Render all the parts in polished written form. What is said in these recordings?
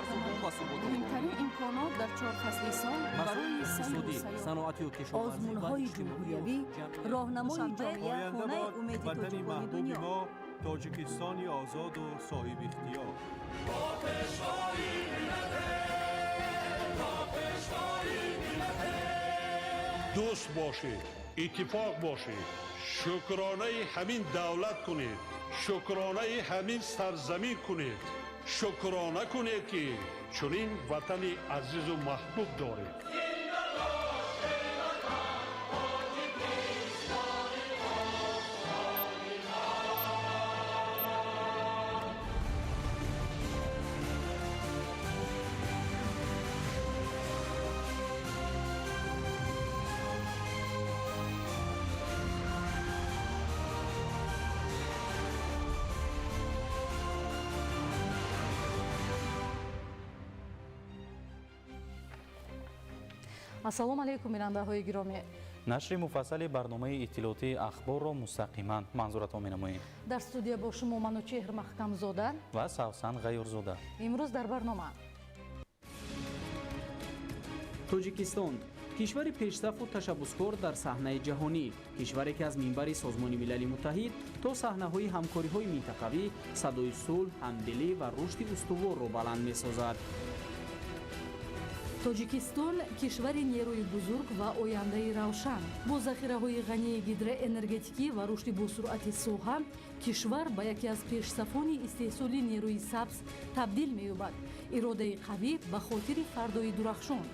Барзубон ва суботу. Муҳимтарин имконот дар чор фасли сол барои сайру сайёҳат. Саноатию кишоварзӣ ва Озмунҳои ҷумҳуриявӣ, роҳнамои ҷомеа, Оянда хонаи бод умеди ватани тоҷикони маҳбуби дунё. мо, Тоҷикистони озоду соҳибихтиёр. Бо пешвои миллате, бо пешвои миллате. Дӯст бошед, иттифоқ бошед, шукронаи ҳамин давлат кунед, шукронаи ҳамин сарзамин кунед, шукрона кунед, ки чунин ватани азизу маҳбуб доред. Зинда бош, эй ватан, Тоҷикистони остони ман. Ассалому алайкум, бинандаҳои гиромӣ. Нашри муфассали барномаи иттилоотии Ахборро мустақиман манзуратон менамоем. Дар студия бо шумо Манучеҳр Маҳкамзода ва Савсан Ғаюрзода. Имрӯз дар барнома: Тоҷикистон — кишвари пешсафу ташаббускор дар саҳнаи ҷаҳонӣ, кишваре, ки аз минбари Созмони Милали Муттаҳид то саҳнаҳои ҳамкориҳои минтақавӣ садои сулҳ, ҳамдилӣ ва рушди устуворро баланд месозад. Тоҷикистон — кишвари нерӯи бузург ва ояндаи равшан. Бо захираҳои ғании гидроэнергетикӣ ва рушди босуръати соҳа кишвар ба яке аз пешсафони истеҳсоли нерӯи сабз табдил меёбад. Иродаи қавӣ ба хотири фардои дурахшон.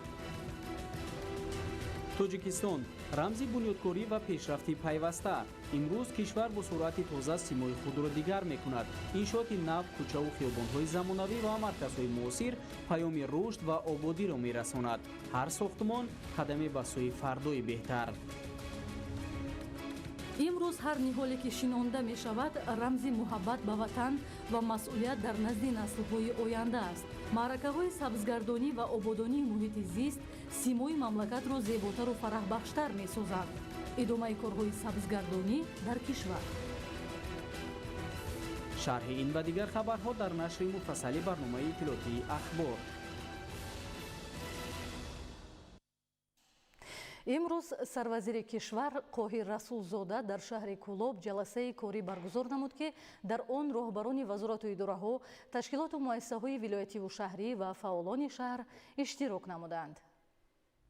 Тоҷикистон — рамзи бунёдкорӣ ва пешрафти пайваста. Имрӯз кишвар бо суръати тоза симои худро дигар мекунад. Иншооти нав, кӯчаву хиёбонҳои замонавӣ ва марказҳои муосир паёми рушд ва ободиро мерасонад. Ҳар сохтмон қадаме ба сӯи фардои беҳтар. Имрӯз ҳар ниҳоле, ки шинонда мешавад, рамзи муҳаббат ба ватан ва масъулият дар назди наслҳои оянда аст. Маъракаҳои сабзгардонӣ ва ободонии муҳити зист симои мамлакатро зеботару фараҳбахштар месозанд. Идомаи корҳои сабзгардонӣ дар кишвар. Шарҳи ин ва дигар хабарҳо дар нашри муфассали барномаи иттилоотии Ахбор. Имрӯз сарвазири кишвар Қоҳир Расулзода дар шаҳри Кӯлоб ҷаласаи корӣ баргузор намуд, ки дар он роҳбарони вазорату идораҳо, ташкилоту муассисаҳои вилоятиву шаҳрӣ ва фаъолони шаҳр иштирок намуданд.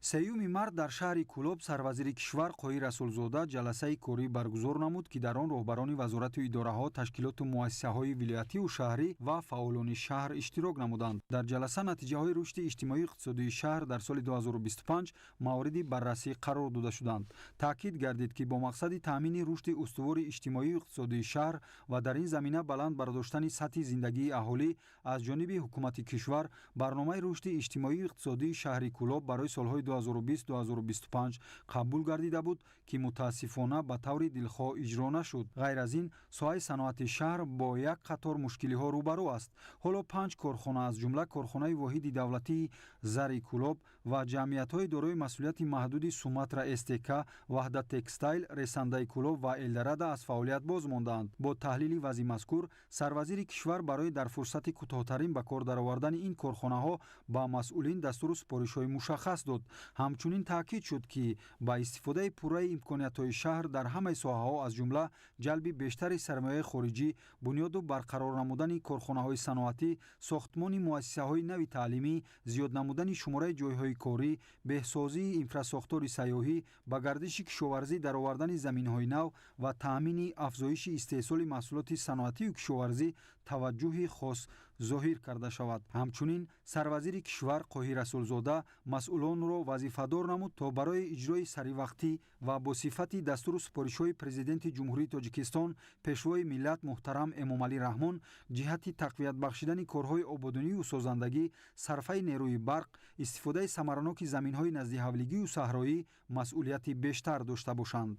3-юми март дар шаҳри Кӯлоб сарвазири кишвар Қоҳир Расулзода ҷаласаи корӣ баргузор намуд, ки дар он роҳбарони вазорату идораҳо, ташкилоту муассисаҳои вилоятиву шаҳрӣ ва фаъолони шаҳр иштирок намуданд. Дар ҷаласа натиҷаҳои рушди иҷтимоию иқтисодии шаҳр дар соли 2025 мавриди баррасӣ қарор дода шуданд. Таъкид гардид, ки бо мақсади таъмини рушди устувори иҷтимоию иқтисодии шаҳр ва дар ин замина баланд бардоштани сатҳи зиндагии аҳолӣ аз ҷониби ҳукумати кишвар барномаи рушди иҷтимоию иқтисодии шаҳри Кӯлоб барои солҳои 2020-2025 қабул гардида буд, ки мутаассифона ба таври дилхоҳ иҷро нашуд. Ғайр аз ин, соҳаи саноати шаҳр бо як қатор мушкилиҳо рӯбарӯ аст. Ҳоло панҷ корхона, аз ҷумла корхонаи воҳиди давлатии Зари Кӯлоб ва ҷамъиятҳои дорои масъулияти маҳдуди Суматра СТК, Ваҳдат Текстайл, Ресандаи Кӯлоб ва Элдорадо аз фаъолият боз мондаанд. Бо таҳлили вазъи мазкур сарвазири кишвар барои дар фурсати кӯтоҳтарин ба кор даровардани ин корхонаҳо ба масъулин дастуру супоришҳои мушаххас дод. Ҳамчунин таъкид шуд, ки ба истифодаи пурраи имкониятҳои шаҳр дар ҳамаи соҳаҳо, аз ҷумла ҷалби бештари сармояи хориҷӣ, бунёду барқарор намудани корхонаҳои саноатӣ, сохтмони муассисаҳои нави таълимӣ, зиёд намудани шумораи ҷойҳои корӣ, беҳсозии инфрасохтори сайёҳӣ, ба гардиши кишоварзӣ даровардани заминҳои нав ва таъмини афзоиши истеҳсоли маҳсулоти саноатию кишоварзӣ таваҷҷӯҳи хос зоҳир карда шавад. Ҳамчунин сарвазири кишвар Қоҳир Расулзода масъулонро вазифадор намуд, то барои иҷрои саривақтӣ ва бо сифати дастуру супоришҳои Президенти Ҷумҳурии Тоҷикистон, Пешвои миллат муҳтарам Эмомалӣ Раҳмон ҷиҳати тақвият бахшидани корҳои ободонию созандагӣ, сарфаи нерӯи барқ, истифодаи самараноки заминҳои наздиҳавлигию саҳроӣ масъулияти бештар дошта бошанд.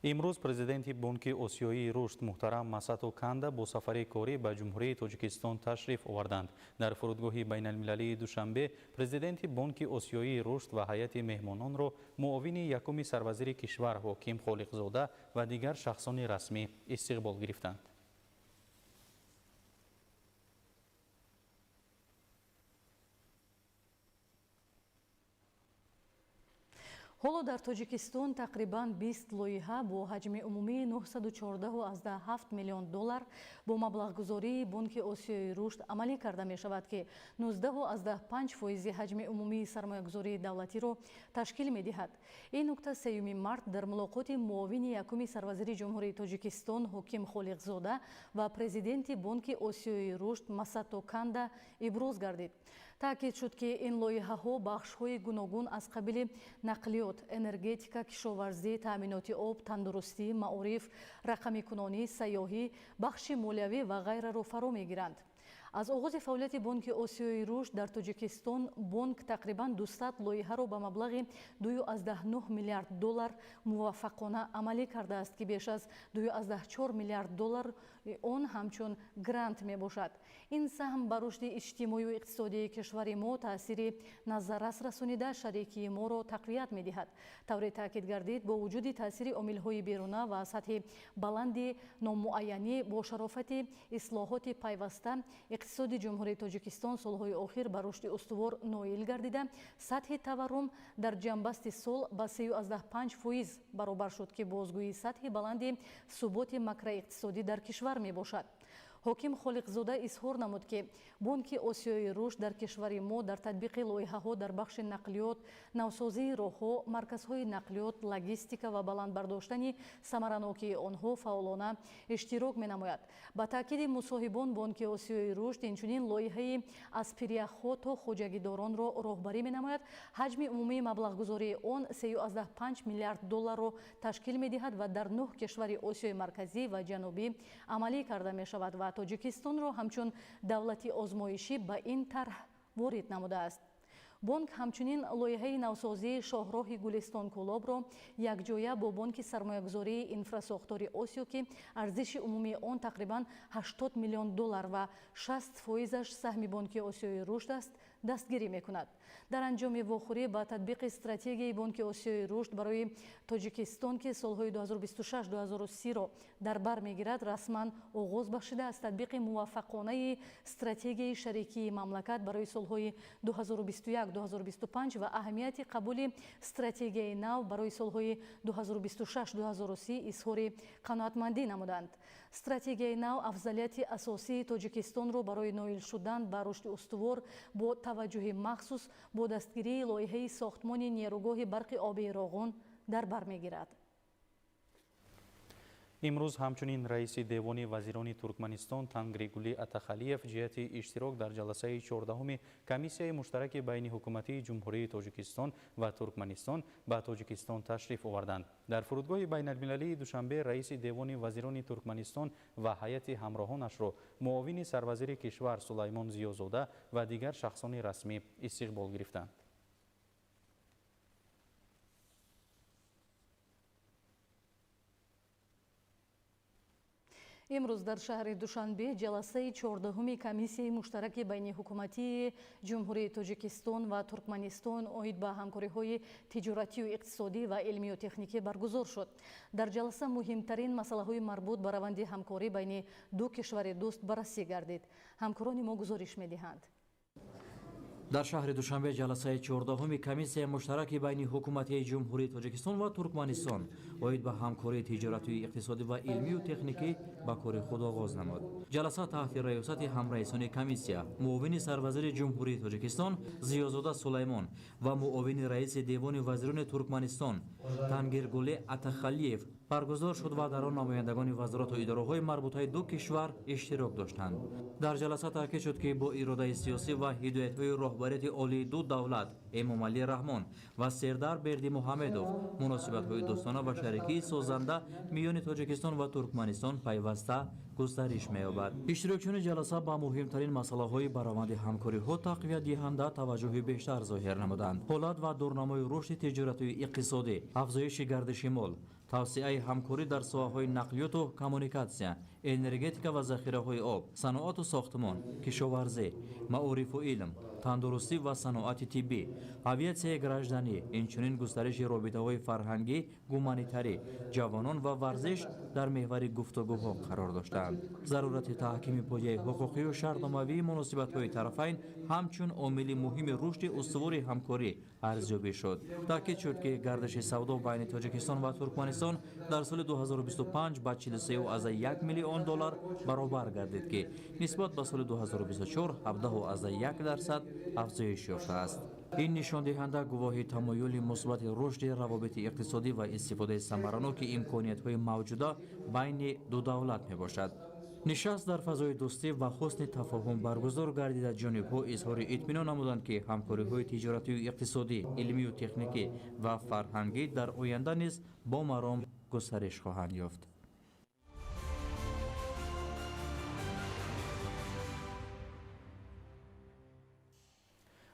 Имрӯз президенти Бонки Осиёии рушд муҳтарам Масато Канда бо сафари корӣ ба Ҷумҳурии Тоҷикистон ташриф оварданд. Дар фурудгоҳи байналмилалии Душанбе президенти Бонки Осиёии рушд ва ҳайати меҳмононро муовини якуми сарвазири кишвар Ҳоким Холиқзода ва дигар шахсони расмӣ истиқбол гирифтанд. Ҳоло дар Тоҷикистон тақрибан 20 лоиҳа бо ҳаҷми умумии 914,7 миллион доллар бо маблағгузории Бонки Осиёи рушд амалӣ карда мешавад, ки 19,5 фоизи ҳаҷми умумии сармоягузории давлатиро ташкил медиҳад. Ин нукта 3 март дар мулоқоти муовини якуми сарвазири Ҷумҳурии Тоҷикистон Ҳоким Холиқзода ва президенти Бонки Осиёи рушд Масато Канда иброз гардид. Таъкид шуд, ки ин лоиҳаҳо бахшҳои гуногун аз қабили нақлиёт, энергетика, кишоварзӣ, таъминоти об, тандурустӣ, маориф, рақамикунонӣ, сайёҳӣ, бахши молиявӣ ва ғайраро фаро мегиранд. Аз оғози фаъолияти Бонки Осиёи рушд дар Тоҷикистон бонк тақрибан 200 лоиҳаро ба маблағи 2,9 миллиард доллар муваффақона амалӣ кардааст, ки беш аз 2,4 миллиард доллар он ҳамчун грант мебошад. Ин саҳм ба рушди иҷтимоию иқтисодии кишвари мо таъсири назаррас расонида, шарикии моро тақвият медиҳад. Тавре таъкид гардид, бо вуҷуди таъсири омилҳои беруна ва сатҳи баланди номуайянӣ бо шарофати ислоҳоти пайваста иқтисоди Ҷумҳурии Тоҷикистон солҳои охир ба рушди устувор ноил гардида, сатҳи таваррум дар ҷамъбасти сол ба 3,5% баробар шуд, ки бозгӯии сатҳи баланди суботи макроиқтисодӣ дар кишвар мебошад. Ҳоким Холиқзода изҳор намуд, ки Бонки Осиёи рушд дар кишвари мо дар татбиқи лоиҳаҳо дар бахши нақлиёт, навсозии роҳҳо, марказҳои нақлиёт, логистика ва баланд бардоштани самаранокии онҳо фаъолона иштирок менамояд. Ба таъкиди мусоҳибон, Бонки Осиёи рушд инчунин лоиҳаи аз пиряхҳо то хоҷагидоронро роҳбарӣ менамояд. Ҳаҷми умумии маблағгузории он 3,5 миллиард долларро ташкил медиҳад ва дар 9 кишвари Осиёи Марказӣ ва Ҷанубӣ амалӣ карда мешавад ва Тоҷикистонро ҳамчун давлати озмоишӣ ба ин тарҳ ворид намудааст. Бонк ҳамчунин лоиҳаи навсозии шоҳроҳи Гулистон-Кӯлобро якҷоя бо Бонки сармоягузории инфрасохтори Осиё, ки арзиши умумии он тақрибан 80 миллион доллар ва 60%-аш саҳми Бонки Осиёи рушд аст, дастгирӣ мекунад. Дар анҷоми вохӯрӣ ба татбиқи стратегияи Бонки Осиёи рушд барои Тоҷикистон, ки солҳои 2026-2030-ро дар бар мегирад, расман оғоз бахшида, аз татбиқи муваффақонаи стратегияи шарикии мамлакат барои солҳои 2021-2025 ва аҳамияти қабули стратегияи нав барои солҳои 2026-2030 изҳори қаноатмандӣ намуданд. Стратегияи нав афзалияти асосии Тоҷикистонро барои ноил шудан ба рушди устувор бо таваҷҷӯҳи махсус бо дастгирии лоиҳаи сохтмони нерӯгоҳи барқи обии Роғун дар бар мегирад. Имрӯз ҳамчунин раиси Девони вазирони Туркманистон Тангригули Атахалиев ҷиҳати иштирок дар ҷаласаи 14-уми Комиссияи муштараки байниҳукуматии Ҷумҳурии Тоҷикистон ва Туркманистон ба Тоҷикистон ташриф оварданд. Дар фурудгоҳи байналмилалии Душанбе раиси Девони вазирони Туркманистон ва ҳайати ҳамроҳонашро муовини сарвазири кишвар Сулаймон Зиёзода ва дигар шахсони расмӣ истиқбол гирифтанд. Имрӯз дар шаҳри Душанбе ҷаласаи 14-уми Комиссияи муштараки байниҳукуматии Ҷумҳурии Тоҷикистон ва Туркманистон оид ба ҳамкориҳои тиҷоратию иқтисодӣ ва илмию техникӣ баргузор шуд. Дар ҷаласа муҳимтарин масъалаҳои марбут ба раванди ҳамкорӣ байни ду кишвари дӯст баррасӣ гардид. Ҳамкорони мо гузориш медиҳанд. Дар шаҳри Душанбе ҷаласаи 14-уми Комиссияи муштараки байниҳукуматии Ҷумҳурии Тоҷикистон ва Туркманистон оид ба ҳамкории тиҷоратию иқтисодӣ ва илмию техникӣ ба кори худ оғоз намуд. Ҷаласа таҳти раёсати ҳамраисони комиссия, муовини сарвазири Ҷумҳурии Тоҷикистон Зиёзода Сулаймон ва муовини раиси Девони вазирони Туркманистон Тангиргули Атахалиев баргузор шуд ва дар он намояндагони вазорату идораҳои марбутаи ду кишвар иштирок доштанд. Дар ҷаласа таъкид шуд, ки бо иродаи сиёсӣ ва ҳидоятҳои роҳбарияти олии ду давлат Эмомалӣ Раҳмон ва Сердар Бердимуҳамедов муносибатҳои дӯстона ва шарикии созанда миёни Тоҷикистон ва Туркманистон пайваста густариш меёбад. Иштирокчиёни ҷаласа ба муҳимтарин масъалаҳои ба раванди ҳамкориҳо тақвиятдиҳанда таваҷҷӯҳи бештар зоҳир намуданд. Ҳолат ва дурнамои рушди тиҷоратию иқтисодӣ, афзоиши гардиши мол, Тавсеаи ҳамкорӣ дар соҳаҳои нақлиёту коммуникатсия, энергетика ва захираҳои об, саноату сохтмон, кишоварзӣ, маорифу илм, тандурустӣ ва саноати тиббӣ, авиатсияи гражданӣ, инчунин густариши робитаҳои фарҳангӣ, гуманитарӣ, ҷавонон ва варзиш дар меҳвари гуфтугӯҳо қарор доштаанд. Зарурати таҳкими пояи ҳуқуқию шартномавии муносибатҳои тарафайн ҳамчун омили муҳими рушди устувори ҳамкорӣ арзёбӣ шуд. Таъкид шуд, ки гардиши савдо байни Тоҷикистон ва Туркманистон дар соли 2025 ба 43,1 миллион доллар баробар гардид, ки нисбат ба соли 2024 17,1% афзоиш ёфтааст. Ин нишондиҳанда гувоҳи тамоюли мусбати рушди равобити иқтисодӣ ва истифодаи самараноки имкониятҳои мавҷуда байни ду давлат мебошад. Нишаст дар фазои дӯстӣ ва ҳусни тафоҳум баргузор гардида, ҷонибҳо изҳори итминон намуданд, ки ҳамкориҳои тиҷоратию иқтисодӣ, илмию техникӣ ва фарҳангӣ дар оянда низ бо маром густариш хоҳанд ёфт.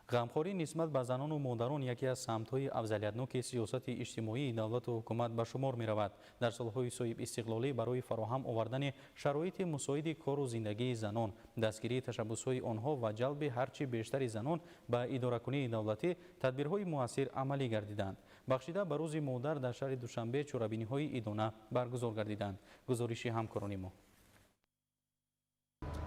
Ғамхорӣ нисбат ба занону модарон яке аз самтҳои афзалиятноки сиёсати иҷтимоии давлату ҳукумат ба шумор меравад. Дар солҳои соҳибистиқлолӣ барои фароҳам овардани шароити мусоиди кору зиндагии занон, дастгирии ташаббусҳои онҳо ва ҷалби ҳарчи бештари занон ба идоракунии давлатӣ тадбирҳои муассир амалӣ гардиданд. Бахшида ба Рӯзи модар дар шаҳри Душанбе чорабиниҳои идона баргузор гардиданд. Гузориши ҳамкорони мо.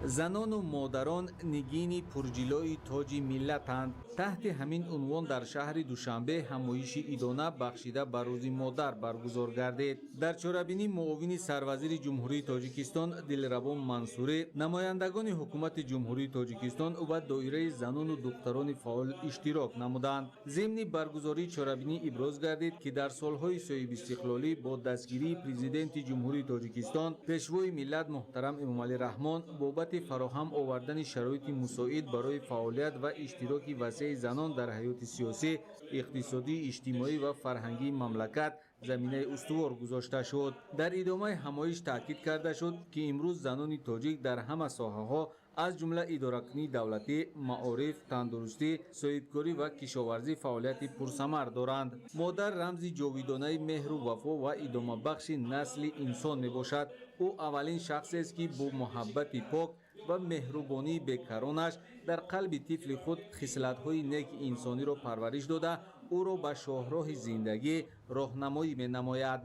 Занону модарон нигини пурҷилои тоҷи миллатанд. Таҳти ҳамин унвон дар шаҳри Душанбе ҳамоиши идона бахшида ба Рӯзи модар баргузор гардид. Дар чорабинӣ муовини сарвазири Ҷумҳурии Тоҷикистон Дилрабон Мансурӣ, намояндагони ҳукумати Ҷумҳурии Тоҷикистон ва доираи занону духтарони фаъол иштирок намуданд. Зимни баргузории чорабинӣ иброз гардид, ки дар солҳои соҳибистиқлолӣ бо дастгирии Президенти Ҷумҳурии Тоҷикистон, Пешвои миллат муҳтарам Эмомалӣ Раҳмон бобати фароҳам овардани шароити мусоид барои фаъолият ва иштироки васеи занон дар ҳаёти сиёсӣ, иқтисодӣ, иҷтимоӣ ва фарҳангии мамлакат заминаи устувор гузошта шуд. Дар идомаи ҳамоиш таъкид карда шуд, ки имрӯз занони тоҷик дар ҳама соҳаҳо, аз ҷумла идоракунии давлатӣ, маориф, тандурустӣ, соҳибкорӣ ва кишоварзӣ фаъолияти пурсамар доранд. Модар рамзи ҷовидонаи меҳру вафо ва идомабахши насли инсон мебошад. Ӯ аввалин шахсест, ки бо муҳаббати пок ва меҳрубонии бекаронаш дар қалби тифли худ хислатҳои неки инсониро парвариш дода, ӯро ба шоҳроҳи зиндагӣ роҳнамоӣ менамояд.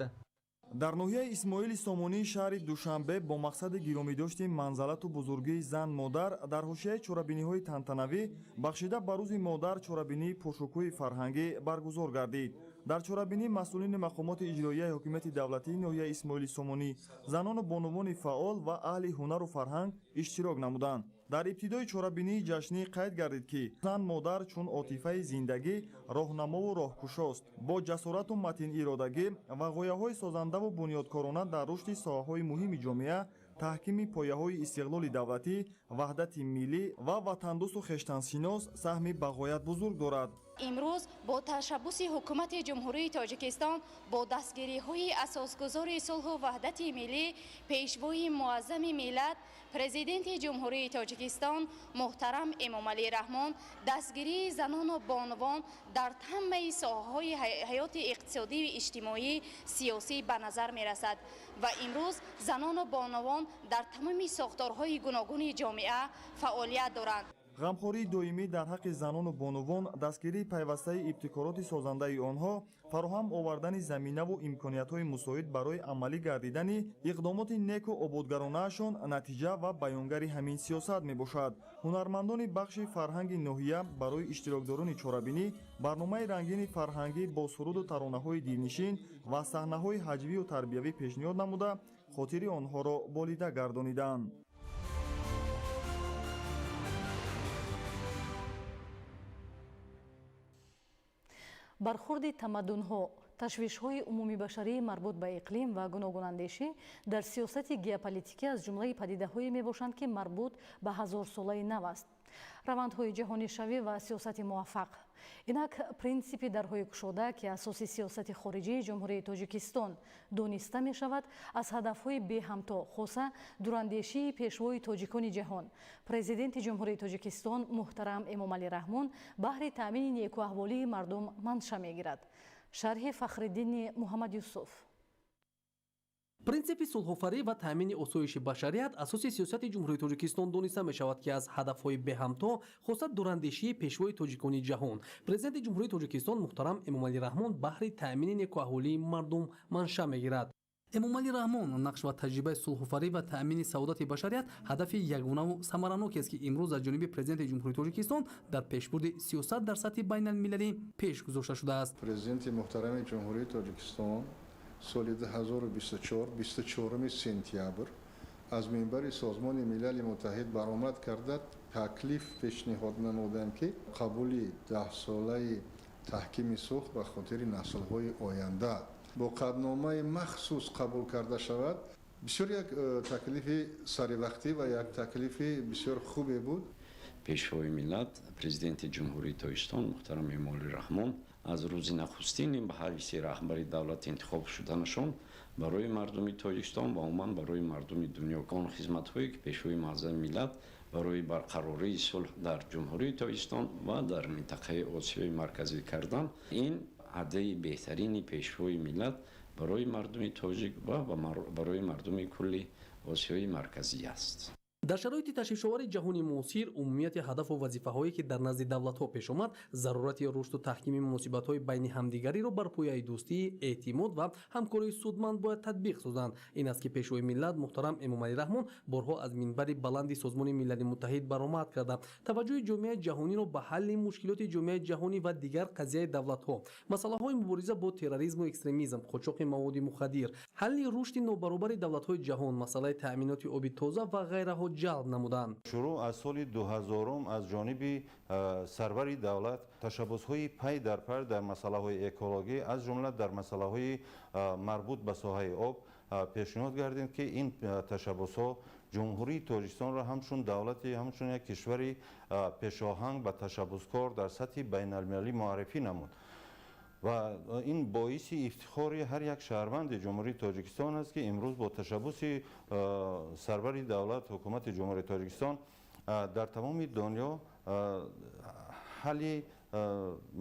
Дар ноҳияи Исмоили Сомонии шаҳри Душанбе бо мақсади гиромидошти манзалату бузургии зан модар дар ҳошияи чорабиниҳои тантанавӣ бахшида ба Рӯзи модар чорабинии пуршукӯҳи фарҳангӣ баргузор гардид. Дар чорабинӣ масъулини мақомоти иҷроияи ҳокимияти давлатии ноҳияи Исмоили Сомонӣ, занону бонувони фаъол ва аҳли ҳунару фарҳанг иштирок намуданд. Дар ибтидои чорабинии ҷашнӣ қайд гардид, ки зан модар чун отифаи зиндагӣ роҳнамову роҳкушост, бо ҷасорату матиниродагӣ ва ғояҳои созандаву бунёдкорона дар рушди соҳаҳои муҳими ҷомеа, таҳкими пояҳои истиқлоли давлатӣ, ваҳдати миллӣ ва ватандӯсту хештансинос саҳми бағоят бузург дорад. Имрӯз бо ташаббуси ҳукумати Ҷумҳурии Тоҷикистон, бо дастгириҳои асосгузори сулҳу ваҳдати миллӣ, Пешвои муаззами миллат, Президенти Ҷумҳурии Тоҷикистон муҳтарам Эмомалӣ Раҳмон, дастгирии занону бонувон дар ҳамаи соҳаҳои ҳаёти иқтисодию иҷтимоӣ, сиёсӣ ба назар мерасад ва имрӯз занону бонувон дар тамоми сохторҳои гуногуни ҷомеа фаъолият доранд. Ғамхории доимӣ дар ҳаққи занону бонувон, дастгирии пайвастаи ибтикороти созандаи онҳо, фароҳам овардани заминаву имкониятҳои мусоид барои амалӣ гардидани иқдомоти неку ободгаронаашон натиҷа ва баёнгари ҳамин сиёсат мебошад. Ҳунармандони бахши фарҳанги ноҳия барои иштирокдорони чорабинӣ барномаи рангини фарҳангӣ бо суруду таронаҳои дилнишин ва саҳнаҳои ҳаҷвию тарбиявӣ пешниҳод намуда, хотири онҳоро болида гардониданд. Бархурди тамаддунҳо, ташвишҳои умумибашарии марбут ба иқлим ва гуногунандешӣ дар сиёсати геополитикӣ аз ҷумлаи падидаҳое мебошанд, ки марбут ба ҳазорсолаи нав аст. Равандҳои ҷаҳонишавӣ ва сиёсати муваффақ. Инак принсипи дарҳои кушода, ки асоси сиёсати хориҷии Ҷумҳурии Тоҷикистон дониста мешавад, аз ҳадафҳои беҳамто, хоса дурандешии пешвои тоҷикони ҷаҳон, Президенти Ҷумҳурии Тоҷикистон муҳтарам Эмомалӣ Раҳмон баҳри таъмини некуаҳволии мардум манша мегирад. Шарҳи Фахриддини Муҳаммад Юсуф. Принсипи сулҳофарӣ ва таъмини осоиши башарият асоси сиёсати Ҷумҳурии Тоҷикистон дониста мешавад, ки аз ҳадафҳои беҳамто, хоса дурандешии пешвои тоҷикони ҷаҳон, Президенти Ҷумҳурии Тоҷикистон муҳтарам Эмомалӣ Раҳмон баҳри таъмини некуаҳолии мардум манша мегирад. Эмомалӣ Раҳмон нақш ва таҷрибаи сулҳофарӣ ва таъмини саодати башарият ҳадафи ягонаву самаранокест, ки имрӯз аз ҷониби Президенти Ҷумҳурии Тоҷикистон дар пешбурди сиёсат дар сатҳи байналмилалӣ пеш гузошта шудааст. Президенти муҳтарами Ҷумҳурии Тоҷикистон соли 2024, 24 сентябр аз минбари Созмони Милали Муттаҳид баромад карда, таклиф пешниҳод намуданд, ки қабули даҳсолаи таҳкими сулҳ ба хотири наслҳои оянда бо қатъномаи махсус қабул карда шавад. Бисёр як таклифи саривақтӣ ва як таклифи бисёр хубе буд. Пешвои миллат, Президенти Ҷумҳурии Тоҷикистон муҳтарам Эмомалӣ Раҳмон аз рӯзи нахустин ба ҳайси раҳбари давлат интихоб шуданашон барои мардуми Тоҷикистон ва умуман барои мардуми дунё он хизматҳое, ки Пешвои муаззами миллат барои барқарории сулҳ дар Ҷумҳурии Тоҷикистон ва дар минтақаи Осиёи Марказӣ кардан, ин ҳадияи беҳтарини Пешвои миллат барои мардуми тоҷик ва барои мардуми кулли Осиёи Марказӣ аст. Дар шароити ташвишовари ҷаҳони муосир, умумияти ҳадафу вазифаҳое, ки дар назди давлатҳо пеш омад, зарурати рушду таҳкими муносибатҳои байни ҳамдигариро бар пояи дӯстӣ, эътимод ва ҳамкории судманд бояд татбиқ созанд. Ин аст, ки Пешвои миллат муҳтарам Эмомалӣ Раҳмон борҳо аз минбари баланди Созмони Милали Муттаҳид баромад карда, таваҷҷӯҳи ҷомеаи ҷаҳониро ба ҳалли мушкилоти ҷомеаи ҷаҳонӣ ва дигар қазияи давлатҳо, масъалаҳои мубориза бо терроризму экстремизм, қочоқи маводи мухаддир, ҳалли рушди нобаробари давлатҳои ҷаҳон, масъалаи таъминоти оби тоза ва ғайраҳо ҷалб намуданд. Шурӯъ аз соли 2000 аз ҷониби сарвари давлат ташаббусҳои пай дар пай дар масъалаҳои экологӣ, аз ҷумла дар масъалаҳои марбут ба соҳаи об пешниҳод гардид, ки ин ташаббусҳо Ҷумҳурии Тоҷикистонро ҳамчун давлати, ҳамчун як кишвари пешоҳанг ва ташаббускор дар сатҳи байналмилалӣ муаррифӣ намуд. Ва ин боиси ифтихори ҳар як шаҳрванди Ҷумҳурии Тоҷикистон аст, ки имрӯз бо ташаббуси сарвари давлат, ҳукумати Ҷумҳурии Тоҷикистон дар тамоми дунё ҳалли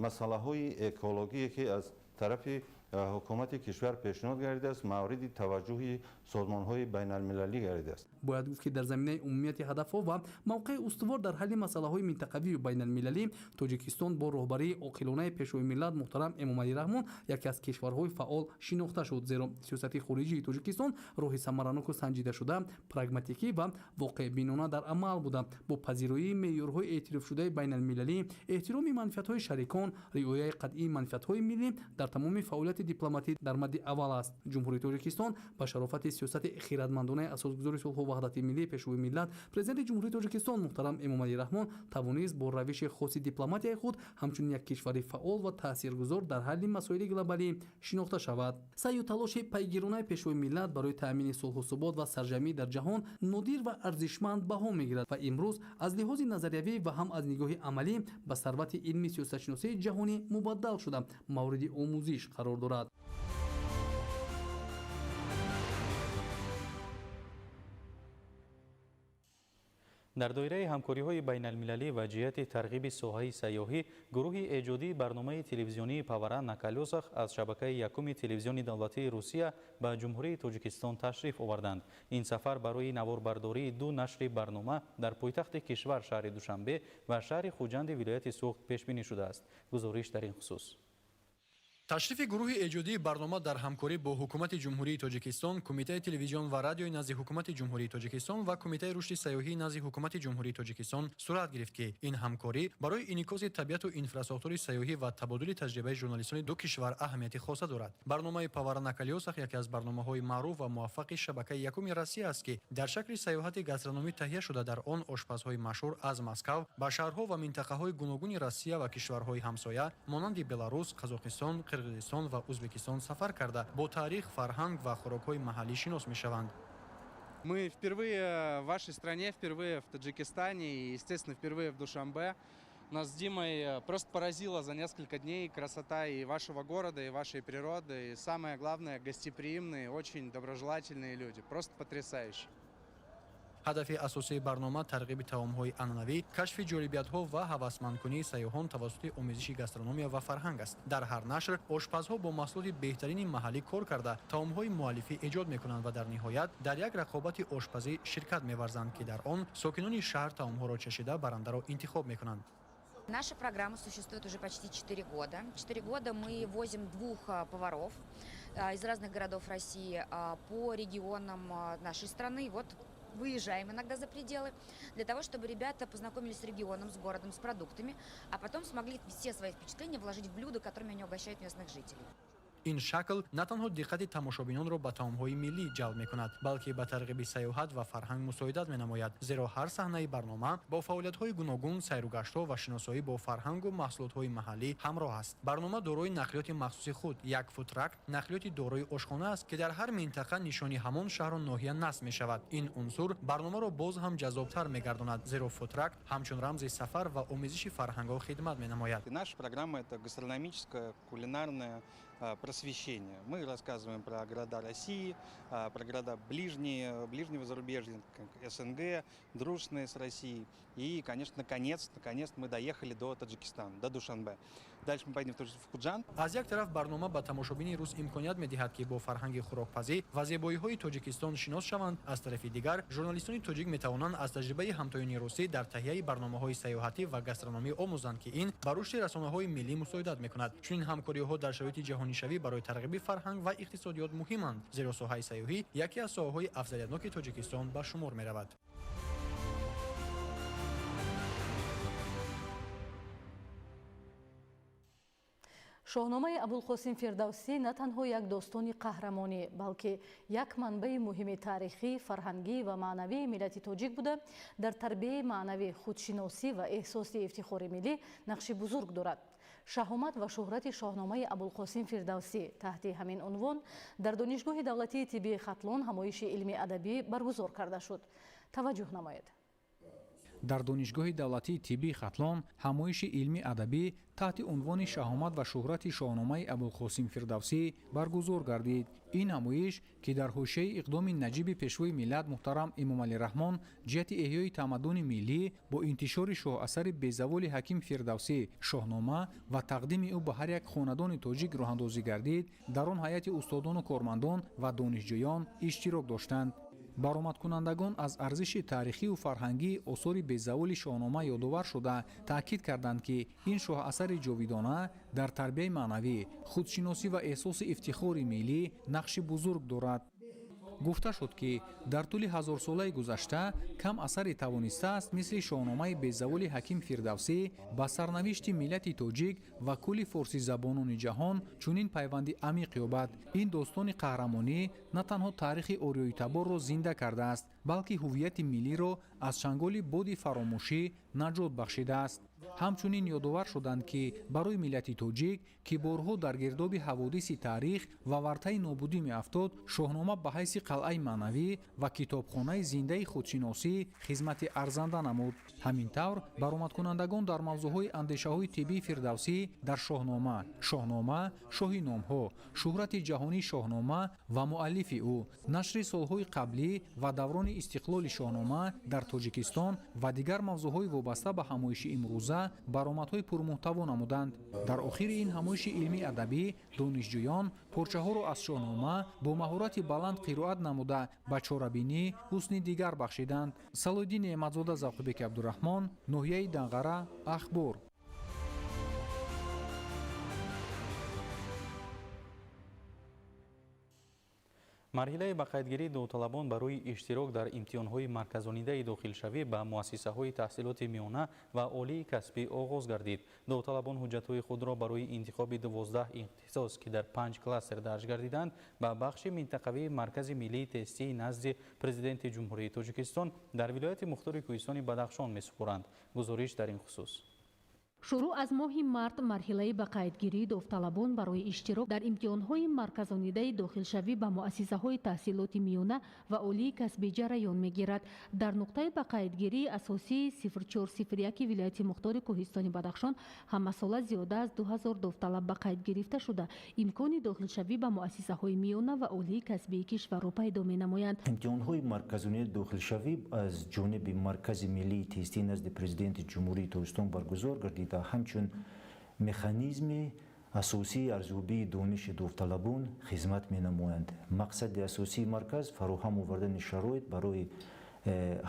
масъалаҳои экологие, ки аз тарафи ҳукумати кишвар пешниҳод гардидааст, мавриди таваҷҷӯҳи созмонҳои байналмилалӣ гардидааст. Бояд гуфт, ки дар заминаи умумияти ҳадафҳо ва мавқеи устувор дар ҳалли масъалаҳои минтақавию байналмилалӣ Тоҷикистон бо роҳбарии оқилонаи Пешвои миллат муҳтарам Эмомалӣ Раҳмон яке аз кишварҳои фаъол шинохта шуд, зеро сиёсати хориҷии Тоҷикистон роҳи самараноку санҷидашуда, прагматикӣ ва воқеъбинона дар амал буда, бо пазироии меъёрҳои эътирофшудаи байналмилалӣ, эҳтироми манфиатҳои шарикон, риояи қатъии манфиатҳои миллӣ дар тамоми фаъолияти дипломатӣ дар мадди аввал аст. Ҷумҳурии Тоҷикистон ба шарофати сиёсати хиратмандонаи асосгузори сулҳу ваҳдати миллӣ, Пешвои миллат, Президенти Ҷумҳурии Тоҷикистон муҳтарам Эмомалӣ Раҳмон тавонист бо равиши хоси дипломатияи худ ҳамчун як кишвари фаъол ва таъсиргузор дар ҳалли масоили глобалӣ шинохта шавад. Саъю талоши пайгиронаи Пешвои миллат барои таъмини сулҳу субот ва сарҷамӣ дар ҷаҳон нодир ва арзишманд баҳо мегирад ва имрӯз аз лиҳози назариявӣ ва ҳам аз нигоҳи амалӣ ба сарвати илми сиёсатшиносии ҷаҳонӣ мубаддал шуда, мавриди омӯзиш қарор дорад. Дар доираи ҳамкориҳои байналмилалӣ ва ҷиҳати тарғиби соҳаи сайёҳӣ, гурӯҳи эҷодии барномаи телевизионии «Повара на колёсах» аз шабакаи якуми телевизиони давлатии Русия ба Ҷумҳурии Тоҷикистон ташриф оварданд. Ин сафар барои наворбардории ду нашри барнома дар пойтахти кишвар, шаҳри Душанбе, ва шаҳри Хуҷанди вилояти Суғд пешбинӣ шудааст. Гузориш дар ин хусус. Ташрифи гурӯҳи эҷодии барнома дар ҳамкорӣ бо Ҳукумати Ҷумҳурии Тоҷикистон, Кумитаи телевизион ва радиои назди Ҳукумати Ҷумҳурии Тоҷикистон ва Кумитаи рушди сайёҳии назди Ҳукумати Ҷумҳурии Тоҷикистон сурат гирифт, ки ин ҳамкорӣ барои инъикоси табиату инфрасохтори сайёҳӣ ва табодули таҷрибаи журналистони ду кишвар аҳамияти хоса дорад. Барномаи «Повара на колёсах» яке аз барномаҳои маъруф ва муваффақи шабакаи якуми Россия аст, ки дар шакли сайёҳати гастрономӣ таҳия шуда, дар он ошпазҳои машҳур аз Москав ба шаҳрҳо ва минтақаҳои гуногуни Россия ва кишварҳои ҳамсоя монанди Беларус, Қазоқистон, Қирғизистон ва Узбекистон сафар карда, бо таърих, фарҳанг ва хӯрокҳои маҳаллӣ шинос мешаванд. Мы впервые в вашей стране, впервые в Таджикистане и, естественно, впервые в Душанбе. Нас с Димой просто поразила за несколько дней красота и вашего города, и вашей природы, и самое главное, гостеприимные, очень доброжелательные люди. Просто потрясающе. Ҳадафи асосии барнома тарғиби таомҳои анъанавӣ, кашфи ҷолибиятҳо ва ҳавасмандкунии сайёҳон тавассути омезиши гастрономия ва фарҳанг аст. Дар ҳар нашр ошпазҳо бо маҳсулоти беҳтарини маҳаллӣ кор карда, таомҳои муаллифӣ эҷод мекунанд ва дар ниҳоят дар як рақобати ошпазӣ ширкат меварзанд, ки дар он сокинони шаҳр таомҳоро чашида барандаро интихоб мекунанд. Наша программа существует уже почти 4 года. 4 года мы возим двух поваров из разных городов России по регионам нашей страны. Вот выезжаем иногда за пределы, для того, чтобы ребята познакомились с регионом, с городом, с продуктами, а потом смогли все свои впечатления вложить в блюда, которыми они угощают местных жителей. Ин шакл на танҳо диққати тамошобинонро ба таомҳои миллӣ ҷалб мекунад, балки ба тарғиби сайёҳат ва фарҳанг мусоидат менамояд, зеро ҳар саҳнаи барнома бо фаъолиятҳои гуногун, сайругаштҳо ва шиносоӣ бо фарҳангу маҳсулотҳои маҳаллӣ ҳамроҳ аст. Барнома дорои нақлиёти махсуси худ, як фудтрак, нақлиёти дорои ошхона аст, ки дар ҳар минтақа нишони ҳамон шаҳру ноҳия насб мешавад. Ин унсур барномаро боз ҳам ҷаззобтар мегардонад, зеро фудтрак ҳамчун рамзи сафар ва омезиши фарҳангҳо хидмат менамояд. Наша программа — это гастрономическая, кулинарная просвещение. Мы рассказываем про города России, про города ближние, ближнего зарубежья, как СНГ, дружественные с Россией. И, конечно, наконец, наконец мы доехали до Таджикистана, до Душанбе. Дальше мы поедем в Худжанд. Аз як тараф барнома ба тамошобини рус имконият медиҳад, ки бо фарҳанги хӯрокпазӣ ва зебоиҳои Тоҷикистон шинос шаванд, аз тарафи дигар журналистони тоҷик метавонанд аз таҷрибаи ҳамтоёни русӣ дар таҳияи барномаҳои сайёҳатӣ ва гастрономӣ омӯзанд, ки ин ба рушди расонаҳои миллӣ мусоидат мекунад. Чунин ҳамкориҳо дар шароити ҷаҳонишавӣ барои тарғиби фарҳанг ва иқтисодиёт муҳиманд, зеро соҳаи сайёҳӣ яке аз соҳаҳои афзалиятноки Тоҷикистон ба шумор меравад. Шоҳномаи Абулқосим Фирдавсӣ на танҳо як достони қаҳрамонӣ, балки як манбаи муҳими таърихӣ, фарҳангӣ ва маънавии миллати тоҷик буда, дар тарбияи маънавӣ, худшиносӣ ва эҳсоси ифтихори миллӣ нақши бузург дорад. Шаҳомат ва шӯҳрати шоҳномаи Абулқосим Фирдавсӣ таҳти ҳамин унвон дар Донишгоҳи давлатии тиббии Хатлон ҳамоиши илмӣ адабӣ баргузор карда шуд. Таваҷҷӯҳ намоед. Дар Донишгоҳи давлатии тиббии Хатлон ҳамоиши илмӣ адабӣ таҳти унвони «Шаҳомат ва шӯҳрати шоҳномаи Абулқосим Фирдавсӣ» баргузор гардид. Ин ҳамоиш, ки дар ҳошияи иқдоми наҷиби Пешвои миллат муҳтарам Эмомалӣ Раҳмон ҷиҳати эҳёи тамаддуни миллӣ бо интишори шоҳасари безаволи ҳаким Фирдавсӣ «Шоҳнома» ва тақдими ӯ ба ҳар як хонадони тоҷик роҳандозӣ гардид, дар он ҳайати устодону кормандон ва донишҷӯён иштирок доштанд. Баромадкунандагон аз арзиши таърихию фарҳангии осори безаволи шоҳнома ёдовар шуда, таъкид карданд, ки ин шоҳасари ҷовидона дар тарбияи маънавӣ, худшиносӣ ва эҳсоси ифтихори миллӣ нақши бузург дорад. Гуфта шуд, ки дар тӯли ҳазорсолаи гузашта кам асаре тавонистааст мисли шоҳномаи безаволи ҳаким Фирдавсӣ ба сарнавишти миллати тоҷик ва кулли форсизабонони ҷаҳон чунин пайванди амиқ ёбад. Ин достони қаҳрамонӣ на танҳо таърихи ориёитаборро зинда кардааст, балки ҳуввияти миллиро аз чанголи боди фаромӯшӣ наҷот бахшидааст. Ҳамчунин ёдовар шуданд, ки барои миллати тоҷик, ки борҳо дар гирдоби ҳаводиси таърих ва вартаи нобудӣ меафтод, шоҳнома ба ҳайси қалъаи маънавӣ ва китобхонаи зиндаи худшиносӣ хизмати арзанда намуд. Ҳамин тавр, баромадкунандагон дар мавзӯъҳои андешаҳои тиббии Фирдавсӣ дар шоҳнома, шоҳнома шоҳи номҳо, шӯҳрати ҷаҳонии шоҳнома ва муаллифи ӯ, нашри солҳои қаблӣ ва даврони истиқлоли шоҳнома дар Тоҷикистон ва дигар мавзӯъҳои вобаста ба ҳамоиши имрӯза баромадҳои пурмуҳтаво намуданд. Дар охири ин ҳамоиши илмии адабӣ донишҷӯён порчаҳоро аз шоҳнома бо маҳорати баланд қироат намуда, ба чорабинӣ ҳусни дигар бахшиданд. Салоҳиддин Неъматзода, Завқибеки Абдураҳмон, ноҳияи Данғара, Ахбор. Марҳилаи ба қайдгирии довталабон барои иштирок дар имтиҳонҳои марказонидаи дохилшавӣ ба муассисаҳои таҳсилоти миёна ва олии касбӣ оғоз гардид. Довталабон ҳуҷҷатҳои худро барои интихоби 12 ихтисос, ки дар 5 кластер дарҷ гардиданд, ба бахши минтақавии Маркази миллии тестии назди Президенти Ҷумҳурии Тоҷикистон дар вилояти мухтори Кӯҳистони Бадахшон месупоранд. Гузориш дар ин хусус. Шурӯъ аз моҳи март марҳилаи ба қайдгирии довталабон барои иштирок дар имтиҳонҳои марказонидаи дохилшавӣ ба муассисаҳои таҳсилоти миёна ва олии касбӣ ҷараён мегирад. Дар нуқтаи ба қайдгирии асосии 0401 вилояти мухтори Кӯҳистони Бадахшон ҳамасола зиёда аз 2000 довталаб ба қайд гирифта шуда, имкони дохилшавӣ ба муассисаҳои миёна ва олии касбии кишварро пайдо менамоянд. Имтиҳонҳои марказонидаи дохилшавӣ аз ҷониби Маркази миллии тестӣ назди Президенти Ҷумҳурии Тоҷикистон баргузор гардида, ҳамчун механизми асосии арзёбии дониши довталабон хизмат менамоянд. Мақсади асосии марказ фароҳам овардани шароит барои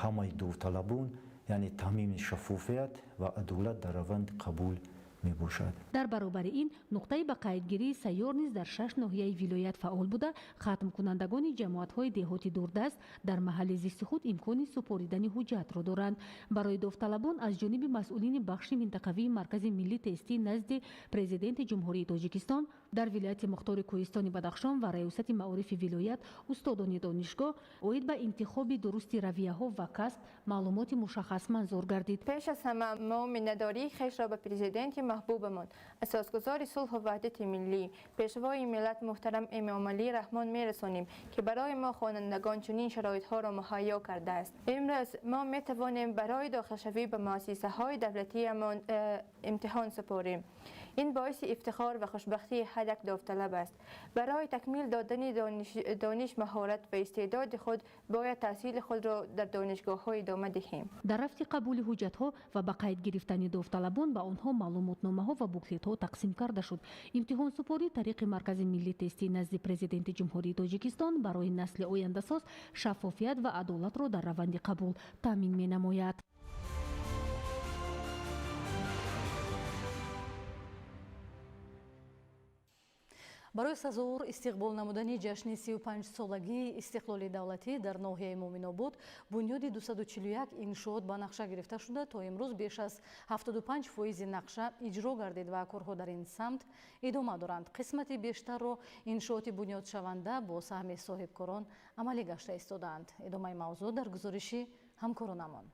ҳамаи довталабон, яъне таъмини шаффофият ва адолат дар раванди қабул мебошад. Дар баробари ин нуқтаи ба қайдгирии сайёр низ дар 6 ноҳияи вилоят фаъол буда, хатмкунандагони ҷамоатҳои деҳоти дурдаст дар маҳалли зисти худ имкони супоридани ҳуҷҷатро доранд. Барои довталабон аз ҷониби масъулини бахши минтақавии Маркази миллии тестӣ назди Президенти Ҷумҳурии Тоҷикистон дар вилояти мухтори Кӯҳистони Бадахшон ва Раёсати маорифи вилоят, устодони донишгоҳ оид ба интихоби дурусти равияҳо ва касб маълумоти мушаххас манзур гардид. Пеш аз ҳама мо миннатдории хешро ба президенти маҳбубамон, асосгузори сулҳу ваҳдати миллӣ, пешвои миллат муҳтарам Эмомалӣ Раҳмон мерасонем, ки барои мо хонандагон чунин шароитҳоро муҳайё кардааст. Имрӯз мо метавонем барои дохилшавӣ ба муассисаҳои давлатиамон имтиҳон супорем. Ин боиси ифтихор ва хушбахтии ҳар як довталаб аст. Барои такмил додани дониш, маҳорат ва истеъдоди худ бояд таҳсили худро дар донишгоҳҳо идома диҳем. Дар рафти қабули ҳуҷҷатҳо ва ба қайд гирифтани довталабон ба онҳо маълумотномаҳо ва буклетҳо тақсим карда шуд. Имтиҳонсупорӣ тариқи Маркази миллии тестӣ назди Президенти Ҷумҳурии Тоҷикистон барои насли ояндасоз шаффофият ва адолатро дар раванди қабул таъмин менамояд. Барои сазовор истиқбол намудани ҷашни 35-солагии истиқлоли давлатӣ дар ноҳияи Муъминобод бунёди 241 иншоот ба нақша гирифта шуда, то имрӯз беш аз 75% нақша иҷро гардид ва корҳо дар ин самт идома доранд. Қисмати бештарро иншооти бунёдшаванда бо саҳми соҳибкорон амалӣ гашта истодаанд. Идомаи мавзӯъ дар гузориши ҳамкоронамон.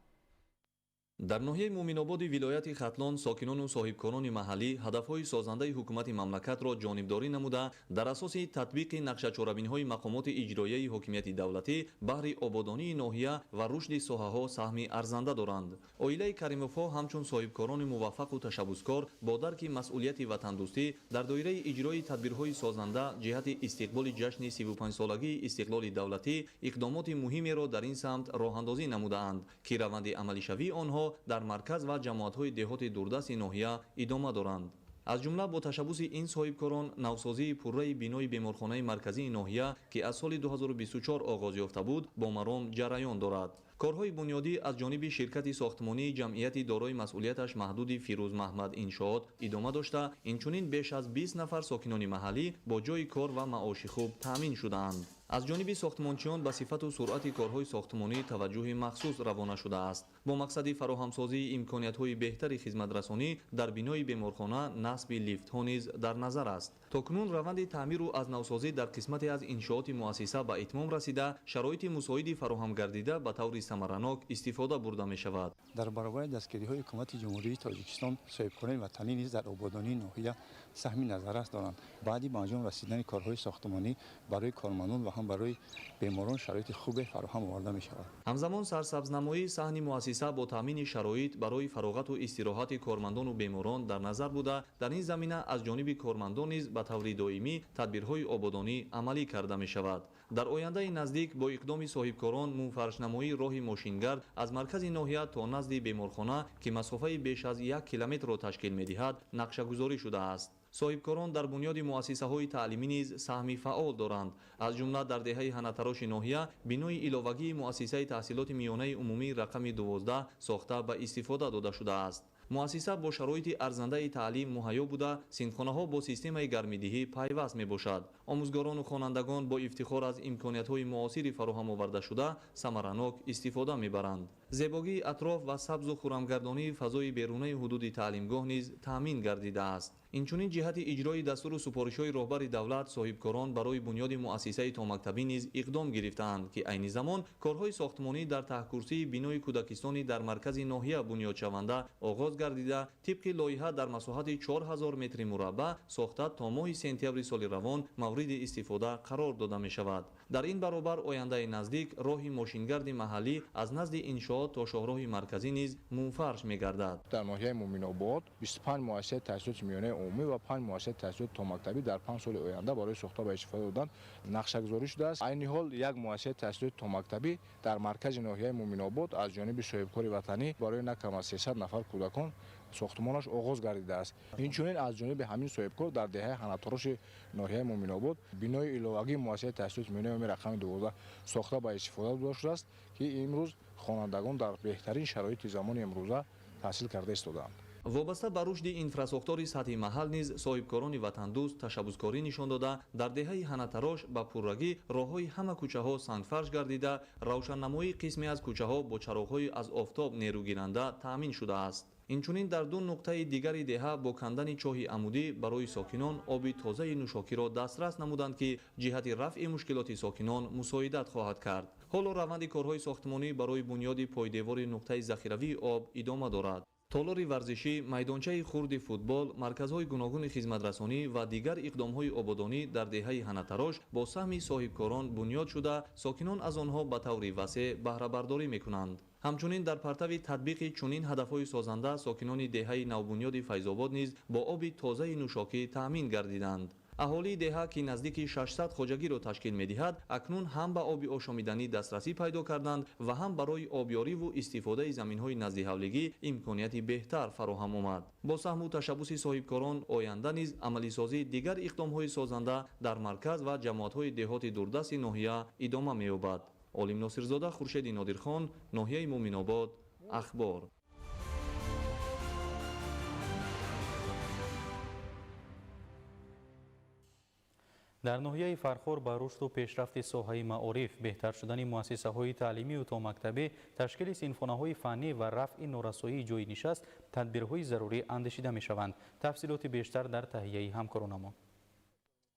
Дар ноҳияи Муъминободи вилояти Хатлон сокинону соҳибкорони маҳаллӣ ҳадафҳои созандаи ҳукумати мамлакатро ҷонибдорӣ намуда, дар асоси татбиқи нақшачорабиниҳои мақомоти иҷроияи ҳокимияти давлатӣ баҳри ободонии ноҳия ва рушди соҳаҳо саҳми арзанда доранд. Оилаи Каримовҳо ҳамчун соҳибкорони муваффақу ташаббускор бо дарки масъулияти ватандӯстӣ дар доираи иҷрои тадбирҳои созанда ҷиҳати истиқболи ҷашни 35-солагии истиқлоли давлатӣ иқдомоти муҳимеро дар ин самт роҳандозӣ намудаанд, ки раванди амалишавии онҳо дар марказ ва ҷамоатҳои деҳоти дурдасти ноҳия идома доранд. Аз ҷумла бо ташаббуси ин соҳибкорон навсозии пурраи бинои беморхонаи марказии ноҳия, ки аз соли 2024 оғоз ёфта буд, бо маром ҷараён дорад. Корҳои бунёдӣ аз ҷониби ширкати сохтмонии ҷамъияти дорои масъулияташ маҳдуди Фирӯз Маҳмад иншоот идома дошта, инчунин беш аз 20 нафар сокинони маҳаллӣ бо ҷойи кор ва маоши хуб таъмин шудаанд. Аз ҷониби сохтмончиён ба сифату суръати корҳои сохтмонӣ таваҷҷӯҳи махсус равона шудааст. Бо мақсади фароҳамсозии имкониятҳои беҳтари хизматрасонӣ дар бинои беморхона насби лифтҳо низ дар назар аст. То кунун раванди таъмиру аз навсозӣ дар қисмате аз иншооти муассиса ба итмом расида, шароити мусоиди фароҳам гардида ба таври самаранок истифода бурда мешавад. Дар баробари дастгириҳои ҳукумати Ҷумҳурии Тоҷикистон соҳибкорони ватанӣ низ дар ободонии ноҳия саҳми назаррас доранд. Баъди ба анҷом расидани корҳои сохтмонӣ барои кормандон ва ҳам барои беморон шароити хубе фароҳам оварда мешавад. Ҳамзамон сарсабзнамоии саҳни муассиса бо таъмини шароит барои фароғату истироҳати кормандону беморон дар назар буда, дар ин замина аз ҷониби кормандон низ ба таври доимӣ тадбирҳои ободонӣ амалӣ карда мешавад. Дар ояндаи наздик бо иқдоми соҳибкорон мунфаршнамоии роҳи мошингард аз маркази ноҳия то назди беморхона, ки масофаи беш аз 1 километрро ташкил медиҳад, нақшагузорӣ шудааст. Соҳибкорон дар бунёди муассисаҳои таълимӣ низ саҳми фаъол доранд. Аз ҷумла дар деҳаи Ҳанатароши ноҳия бинои иловагии муассисаи таҳсилоти миёнаи умумии рақами 12 сохта ба истифода дода шудааст. Муассиса бо шароити арзандаи таълим муҳайё буда, синфхонаҳо бо системаи гармидиҳӣ пайваст мебошад. Омӯзгорону хонандагон бо ифтихор аз имкониятҳои муосири фароҳам овардашуда самаранок истифода мебаранд. Зебогии атроф ва сабзу хуррамгардонии фазои берунаи ҳудуди таълимгоҳ низ таъмин гардидааст. Инчунин ҷиҳати иҷрои дастуру супоришҳои роҳбари давлат соҳибкорон барои бунёди муассисаи томактабӣ низ иқдом гирифтаанд, ки айни замон корҳои сохтмонӣ дар таҳкурсии бинои кӯдакистони дар маркази ноҳия бунёдшаванда оғоз гардида, тибқи лоиҳа дар масоҳати 4000 метри мураббаъ сохта то моҳи сентябри соли равон мавриди истифода қарор дода мешавад. Дар ин баробар ояндаи наздик роҳи мошингарди маҳаллӣ аз назди иншоот то шоҳроҳи марказӣ низ мунфарш мегардад. Дар ноҳияи Муминобод 25 муассисаи таҳсилоти миёнаи умумӣ ва 5 муассисаи таҳсилоти томактабӣ дар 5 соли оянда барои сохта ба истифода додан нақшагузорӣ шудааст. Айни ҳол як муассисаи таҳсилоти томактабӣ дар маркази ноҳияи Муминобод аз ҷониби соҳибкори ватанӣ барои на кам аз 300 нафар кӯдакон сохтмонаш оғоз гардидааст. Инчунин аз ҷониби ҳамин соҳибкор дар деҳаи Ҳанатороши ноҳияи Муминобод бинои иловагии муассисаи таҳсилоти миёнаи умумӣ рақами 12 сохта ба истифода дода шудааст, ки имрӯз хонандагон дар беҳтарин шароити замони имрӯза таҳсил карда истодаанд. Вобаста ба рушди инфрасохтори сатҳи маҳал низ соҳибкорони ватандӯст ташаббускорӣ нишон дода, дар деҳаи Ҳанатарош ба пуррагӣ роҳҳои ҳама кӯчаҳо сангфарш гардида, равшаннамоии қисме аз кӯчаҳо бо чароғҳои аз офтоб нерӯгиранда таъмин шудааст. Инчунин дар ду нуқтаи дигари деҳа бо кандани чоҳи амудӣ барои сокинон оби тозаи нӯшокиро дастрас намуданд, ки ҷиҳати рафъи мушкилоти сокинон мусоидат хоҳад кард. Ҳоло раванди корҳои сохтмонӣ барои бунёди пойдевори нуқтаи захиравии об идома дорад. Толори варзишӣ, майдончаи хурди футбол, марказҳои гуногуни хизматрасонӣ ва дигар иқдомҳои ободонӣ дар деҳаи Ҳанатарош бо саҳми соҳибкорон бунёд шуда, сокинон аз онҳо ба таври васеъ баҳрабардорӣ мекунанд. Ҳамчунин дар партави татбиқи чунин ҳадафҳои созанда сокинони деҳаи навбунёди Файзобод низ бо оби тозаи нӯшокӣ таъмин гардиданд. Аҳолии деҳа, ки наздики 600 хоҷагиро ташкил медиҳад, акнун ҳам ба оби ошомиданӣ дастрасӣ пайдо карданд ва ҳам барои обёриву истифодаи заминҳои наздиҳавлигӣ имконияти беҳтар фароҳам омад. Бо саҳму ташаббуси соҳибкорон оянда низ амалисозии дигар иқдомҳои созанда дар марказ ва ҷамоатҳои деҳоти дурдасти ноҳия идома меёбад. Олим Носирзода, Хуршеди Нодирхон, ноҳияи Муминобод, Ахбор. Дар ноҳияи Фархор ба рушду пешрафти соҳаи маориф, беҳтар шудани муассисаҳои таълимию томактабӣ, ташкили синфхонаҳои фаннӣ ва рафъи норасоии ҷойи нишаст тадбирҳои зарурӣ андешида мешаванд. Тафсилоти бештар дар таҳияи ҳамкоронамон.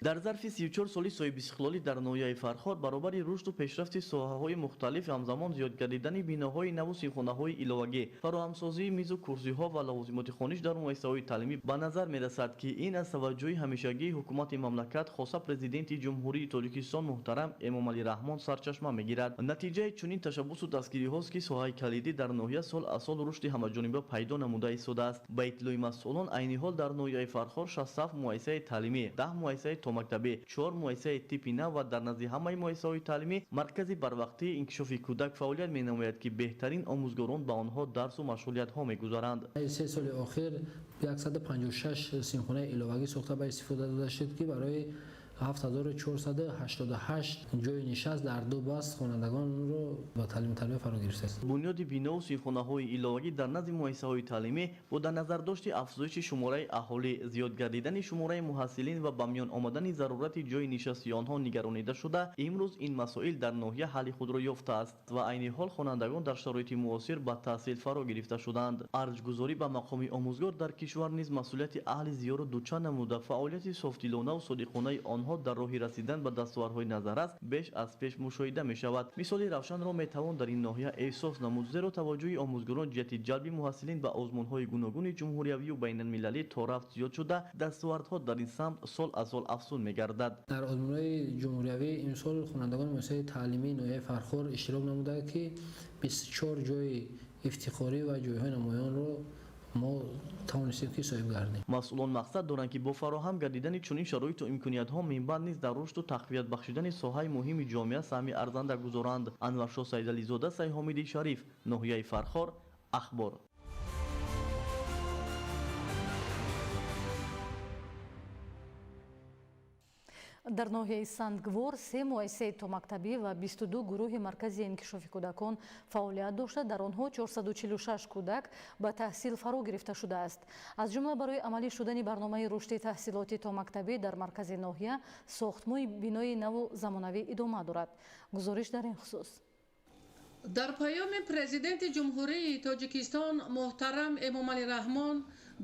Дар зарфи 34 соли соҳибистиқлолӣ дар ноҳияи Фархор баробари рушду пешрафти соҳаҳои мухталиф ҳамзамон зиёд гардидани биноҳои наву синфхонаҳои иловагӣ, фароҳамсозии мизу курсиҳо ва лавозимоти хониш дар муассисаҳои таълимӣ ба назар мерасад, ки ин аз таваҷҷӯҳи ҳамешагии ҳукумати мамлакат, хоса президенти Ҷумҳурии Тоҷикистон муҳтарам Эмомалӣ Раҳмон сарчашма мегирад. Натиҷаи чунин ташаббусу дастгириҳост, ки соҳаи калидӣ дар ноҳия сол аз сол рушди ҳамаҷониба пайдо намуда истодааст. Ба иттилои масъулон, айни ҳол дар ноҳияи Фархор 67 муассисаи таълимӣ, 10 муассисаи томактабӣ, 4 муассисаи типи нав ва дар назди ҳамаи муассисаҳои таълимӣ маркази барвақтии инкишофи кӯдак фаъолият менамояд, ки беҳтарин омӯзгорон ба онҳо дарсу машғулиятҳо мегузаранд. 3 соли охир 156 синфхонаи иловагӣ сохта ба истифода дода шуд, ки барои 7488 ҷойи нишаст дар ду баст хонандагонро ба таълиму тарбия фаро гирифтааст. Бунёди бинову синфхонаҳои иловагӣ дар назди муассисаҳои таълимӣ бо дар назардошти афзоиши шумораи аҳолӣ, зиёд гардидани шумораи муҳассилин ва ба миён омадани зарурати ҷойи нишасти онҳо нигаронида шуда, имрӯз ин масоил дар ноҳия ҳалли худро ёфтааст ва айни ҳол хонандагон дар шароити муосир ба таҳсил фаро гирифта шуданд. Арҷгузорӣ ба мақоми омӯзгор дар кишвар низ масъулияти аҳли зиёро дучанд намуда, фаъолияти софдилонаву содиқонаи онҳо дар роҳи расидан ба дастовардҳои назаррас беш аз пеш мушоҳида мешавад. Мисоли равшанро метавон дар ин ноҳия эҳсос намуд, зеро таваҷҷӯҳи омӯзгорон ҷиҳати ҷалби муҳассилин ба озмунҳои гуногуни ҷумҳуриявию байналмилалӣ то рафт зиёд шуда, дастовардҳо дар ин самт сол аз сол афзун мегардад. Дар озмунҳои ҷумҳуриявӣ имсол хонандагони муассисаи таълимии ноҳияи Фархор иштирок намуданд, ки 24 ҷойи ифтихорӣ ва ҷойҳои намоёнро мо тавонистем, ки соҳиб гардем. Масъулон мақсад доранд, ки бо фароҳам гардидани чунин шароиту имкониятҳо минбаъд низ дар рушду тақвият бахшидани соҳаи муҳими ҷомеа саҳми арзанда гузоранд. Анваршоҳ Сайдализода, Сайҳомиди Шариф, ноҳияи Фархор, Ахбор. Дар ноҳияи Сангвор 3 муассисаи томактабӣ ва 22 гурӯҳи маркази инкишофи кӯдакон фаъолият дошта, дар онҳо 446 кӯдак ба таҳсил фаро гирифта шудааст. Аз ҷумла барои амалӣ шудани барномаи рушди таҳсилоти томактабӣ дар маркази ноҳия сохтмони бинои наву замонавӣ идома дорад. Гузориш дар ин хусус. Дар паёми Президенти Ҷумҳурии Тоҷикистон муҳтарам Эмомалӣ Раҳмон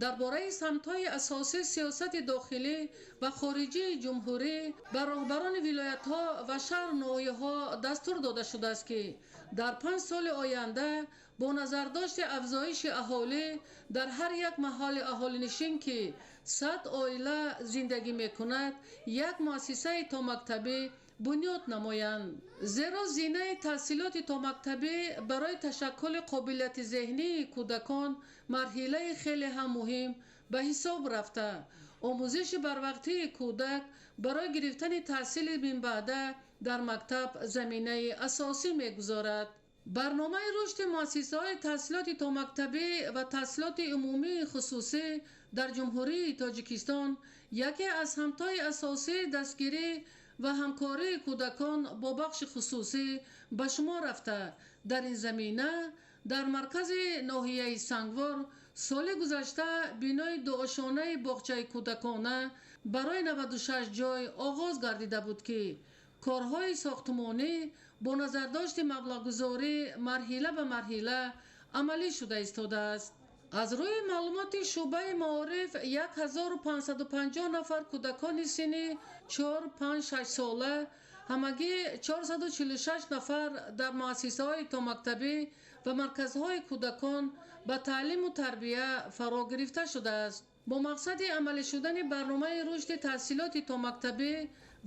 дар бораи самтҳои асосии сиёсати дохилӣ ва хориҷии ҷумҳурӣ ба роҳбарони вилоятҳо ва шаҳру ноҳияҳо дастур дода шудааст, ки дар 5 соли оянда бо назардошти афзоиши аҳолӣ дар ҳар як маҳалли аҳолинишин, ки 100 оила зиндагӣ мекунад, як муассисаи томактабӣ бунёд намоянд. Зеро зинаи таҳсилоти томактабӣ барои ташаккули қобилияти зеҳнии кӯдакон марҳилаи хеле ҳам муҳим ба ҳисоб рафта, омӯзиши барвақтии кӯдак барои гирифтани таҳсили минбаъда дар мактаб заминаи асосӣ мегузорад. Барномаи рушди муассисаҳои таҳсилоти томактабӣ ва таҳсилоти умумии хусусӣ дар Ҷумҳурии Тоҷикистон яке аз самтҳои асосии дастгирӣ ва ҳамкории кӯдакон бо бахши хусусӣ ба шумор рафта, дар ин замина дар маркази ноҳияи Сангвор соли гузашта бинои дуошонаи боғчаи кӯдакона барои 96 ҷой оғоз гардида буд, ки корҳои сохтмонӣ бо назардошти маблағгузорӣ марҳила ба марҳила амалӣ шуда истодааст. Аз рӯи маълумоти шӯъбаи маориф 1550 нафар кӯдакони синни 4, 5, 6 сола, ҳамагӣ 446 нафар дар муассисаҳои томактабӣ ва марказҳои кӯдакон ба таълиму тарбия фаро гирифта шудааст. Бо мақсади амалӣ шудани барномаи рушди таҳсилоти томактабӣ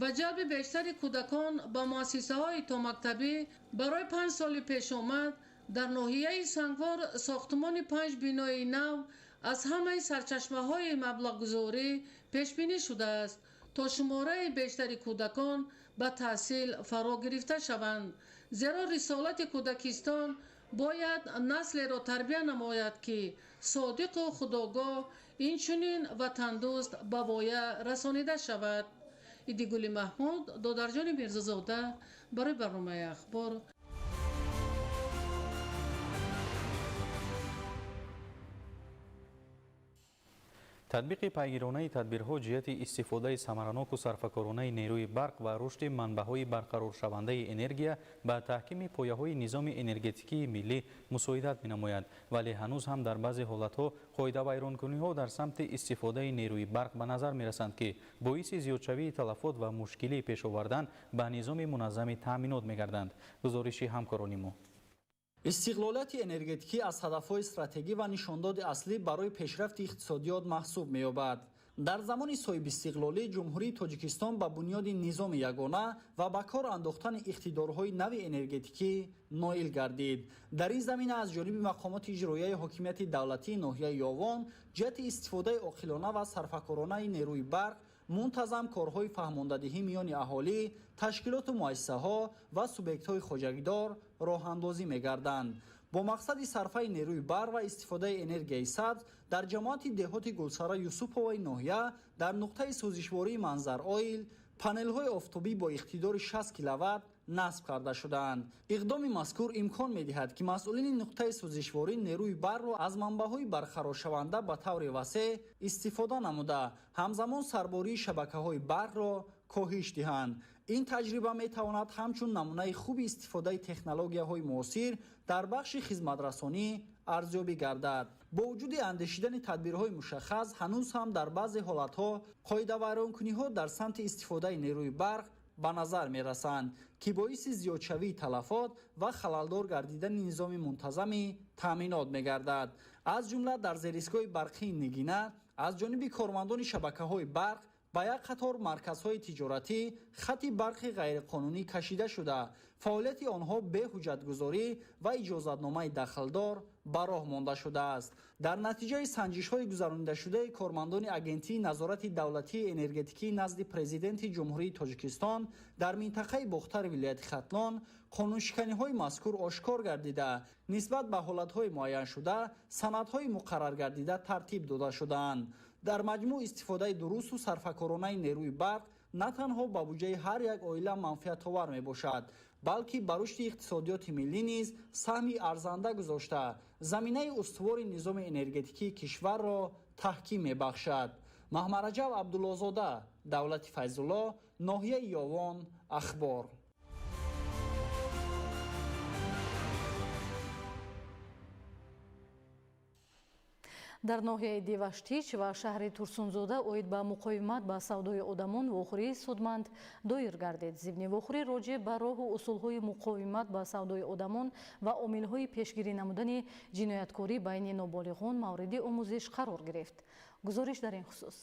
ва ҷалби бештари кӯдакон ба муассисаҳои томактабӣ барои 5 соли пешомад дар ноҳияи Сангвор сохтмони 5 бинои нав аз ҳамаи сарчашмаҳои маблағгузорӣ пешбинӣ шудааст, то шумораи бештари кӯдакон ба таҳсил фаро гирифта шаванд. Зеро рисолати кӯдакистон бояд наслеро тарбия намояд, ки содиқу худогоҳ, инчунин ватандӯст ба воя расонида шавад. Идигули Маҳмуд, Додарҷони Мирзозода барои барномаи Ахбор. Татбиқи пайгиронаи тадбирҳо ҷиҳати истифодаи самараноку сарфакоронаи нерӯи барқ ва рушди манбаъҳои барқароршавандаи энергия ба таҳкими пояҳои низоми энергетикии миллӣ мусоидат менамояд, вале ҳанӯз ҳам дар баъзе ҳолатҳо қоидавайронкуниҳо дар самти истифодаи нерӯи барқ ба назар мерасанд, ки боиси зиёдшавии талафот ва мушкилӣ пеш овардан ба низоми муназзами таъминот мегарданд. Гузориши ҳамкорони мо. Истиқлолияти энергетикӣ аз ҳадафҳои стратегӣ ва нишондоди аслӣ барои пешрафти иқтисодиёт маҳсуб меёбад. Дар замони соҳибистиқлолӣ Ҷумҳурии Тоҷикистон ба бунёди низоми ягона ва ба кор андохтани иқтидорҳои нави энергетикӣ ноил гардид. Дар ин замина аз ҷониби мақомоти иҷроияи ҳокимияти давлатии ноҳияи Ёвон ҷиҳати истифодаи оқилона ва сарфакоронаи нерӯи барқ мунтазам корҳои фаҳмондадиҳӣ миёни аҳолӣ, ташкилоту муассисаҳо ва субъектҳои хоҷагидор роҳандозӣ мегарданд. Бо мақсади сарфаи нерӯи барқ ва истифодаи энергияи сабз дар ҷамоати деҳоти Гулсара Юсуповаи ноҳия дар нуқтаи сӯзишвории Манзар Ойл панелҳои офтобӣ бо иқтидори 60 киловатт насб карда шудаанд. Иқдоми мазкур имкон медиҳад, ки масъулини нуқтаи сӯзишворӣ нерӯи барқро аз манбаъҳои барқароршаванда ба таври васеъ истифода намуда, ҳамзамон сарбории шабакаҳои барқро коҳиш диҳанд. Ин таҷриба метавонад ҳамчун намунаи хуби истифодаи технологияҳои муосир дар бахши хизматрасонӣ арзёбӣ гардад. Бо вуҷуди андешидани тадбирҳои мушаххас, ҳанӯз ҳам дар баъзе ҳолатҳо қоидавайронкуниҳо дар самти истифодаи нерӯи барқ ба назар мерасанд, ки боиси зиёдшавии талафот ва халалдор гардидани низоми мунтазами таъминот мегардад. Аз ҷумла дар зеристгоҳи барқии Нигина аз ҷониби кормандони шабакаҳои барқ ба як қатор марказҳои тиҷоратӣ хати барқи ғайриқонунӣ кашида шуда, фаъолияти онҳо бе ҳуҷҷатгузорӣ ва иҷозатномаи дахлдор ба роҳ монда шудааст. Дар натиҷаи санҷишҳои гузаронидашудаи кормандони Агентии назорати давлатии энергетикӣ назди Президенти Ҷумҳурии Тоҷикистон дар минтақаи Бохтари вилояти Хатлон қонуншиканиҳои мазкур ошкор гардида, нисбат ба ҳолатҳои муайяншуда санадҳои муқарраргардида тартиб дода шудаанд. Дар маҷмӯъ истифодаи дурусту сарфакоронаи нерӯи барқ на танҳо ба буҷаи ҳар як оила манфиатовар мебошад, балки ба рушди иқтисодиёти миллӣ низ саҳми арзанда гузошта, заминаи устувори низоми энергетикии кишварро таҳким мебахшад. Маҳмараҷаб Абдуллозода, Давлати Файзулло, ноҳияи Ёвон, Ахбор. Дар ноҳияи Деваштич ва шаҳри Турсунзода оид ба муқовимат ба савдои одамон вохӯрии судманд доир гардид. Зимни вохӯрӣ роҷеъ ба роҳу усулҳои муқовимат ба савдои одамон ва омилҳои пешгирӣ намудани ҷинояткорӣ байни ноболиғон мавриди омӯзиш қарор гирифт. Гузориш дар ин хусус.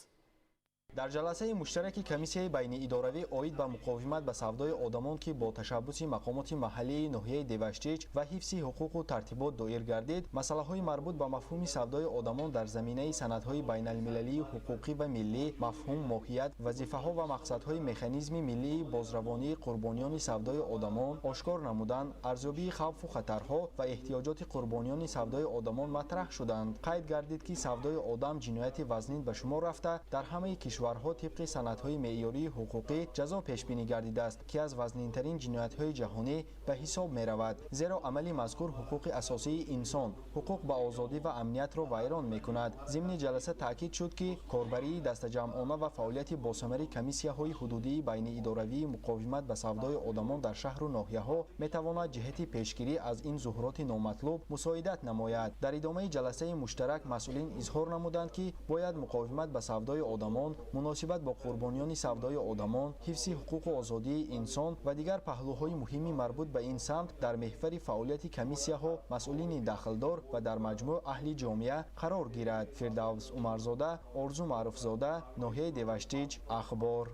Дар ҷаласаи муштараки комиссияи байниидоравӣ оид ба муқовимат ба савдои одамон, ки бо ташаббуси мақомоти маҳаллии ноҳияи Деваштич ва ҳифзи ҳуқуқу тартибот доир гардид, масъалаҳои марбут ба мафҳуми савдои одамон дар заминаи санадҳои байналмилалии ҳуқуқӣ ва миллӣ, мафҳум, моҳият, вазифаҳо ва мақсадҳои механизми миллии бозравонии қурбониёни савдои одамон ошкор намудан, арзёбии хавфу хатарҳо ва эҳтиёҷоти қурбониёни савдои одамон матраҳ шуданд. Қайд гардид, ки савдои одам ҷинояти вазнин ба шумор рафта, дар ҳамаи кишварҳо тибқи санадҳои меъёрии ҳуқуқӣ ҷазо пешбинӣ гардидааст, ки аз вазнинтарин ҷиноятҳои ҷаҳонӣ ба ҳисоб меравад, зеро амали мазкур ҳуқуқи асосии инсон, ҳуқуқ ба озодӣ ва амниятро вайрон мекунад. Зимни ҷаласа таъкид шуд, ки корбарии дастаҷамъона ва фаъолияти босамари комиссияҳои ҳудудии байниидоравии муқовимат ба савдои одамон дар шаҳру ноҳияҳо метавонад ҷиҳати пешгирӣ аз ин зуҳуроти номатлуб мусоидат намояд. Дар идомаи ҷаласаи муштарак масъулин изҳор намуданд, ки бояд муқовимат ба савдои одамон, муносибат бо қурбониёни савдои одамон, ҳифзи ҳуқуқу озодии инсон ва дигар паҳлӯҳои муҳими марбут ба ин самт дар меҳвари фаъолияти комиссияҳо, масъулини дахлдор ва дар маҷмӯъ аҳли ҷомеа қарор гирад. Фирдавс Умарзода, Орзу Маъруфзода, ноҳияи Деваштич, Ахбор.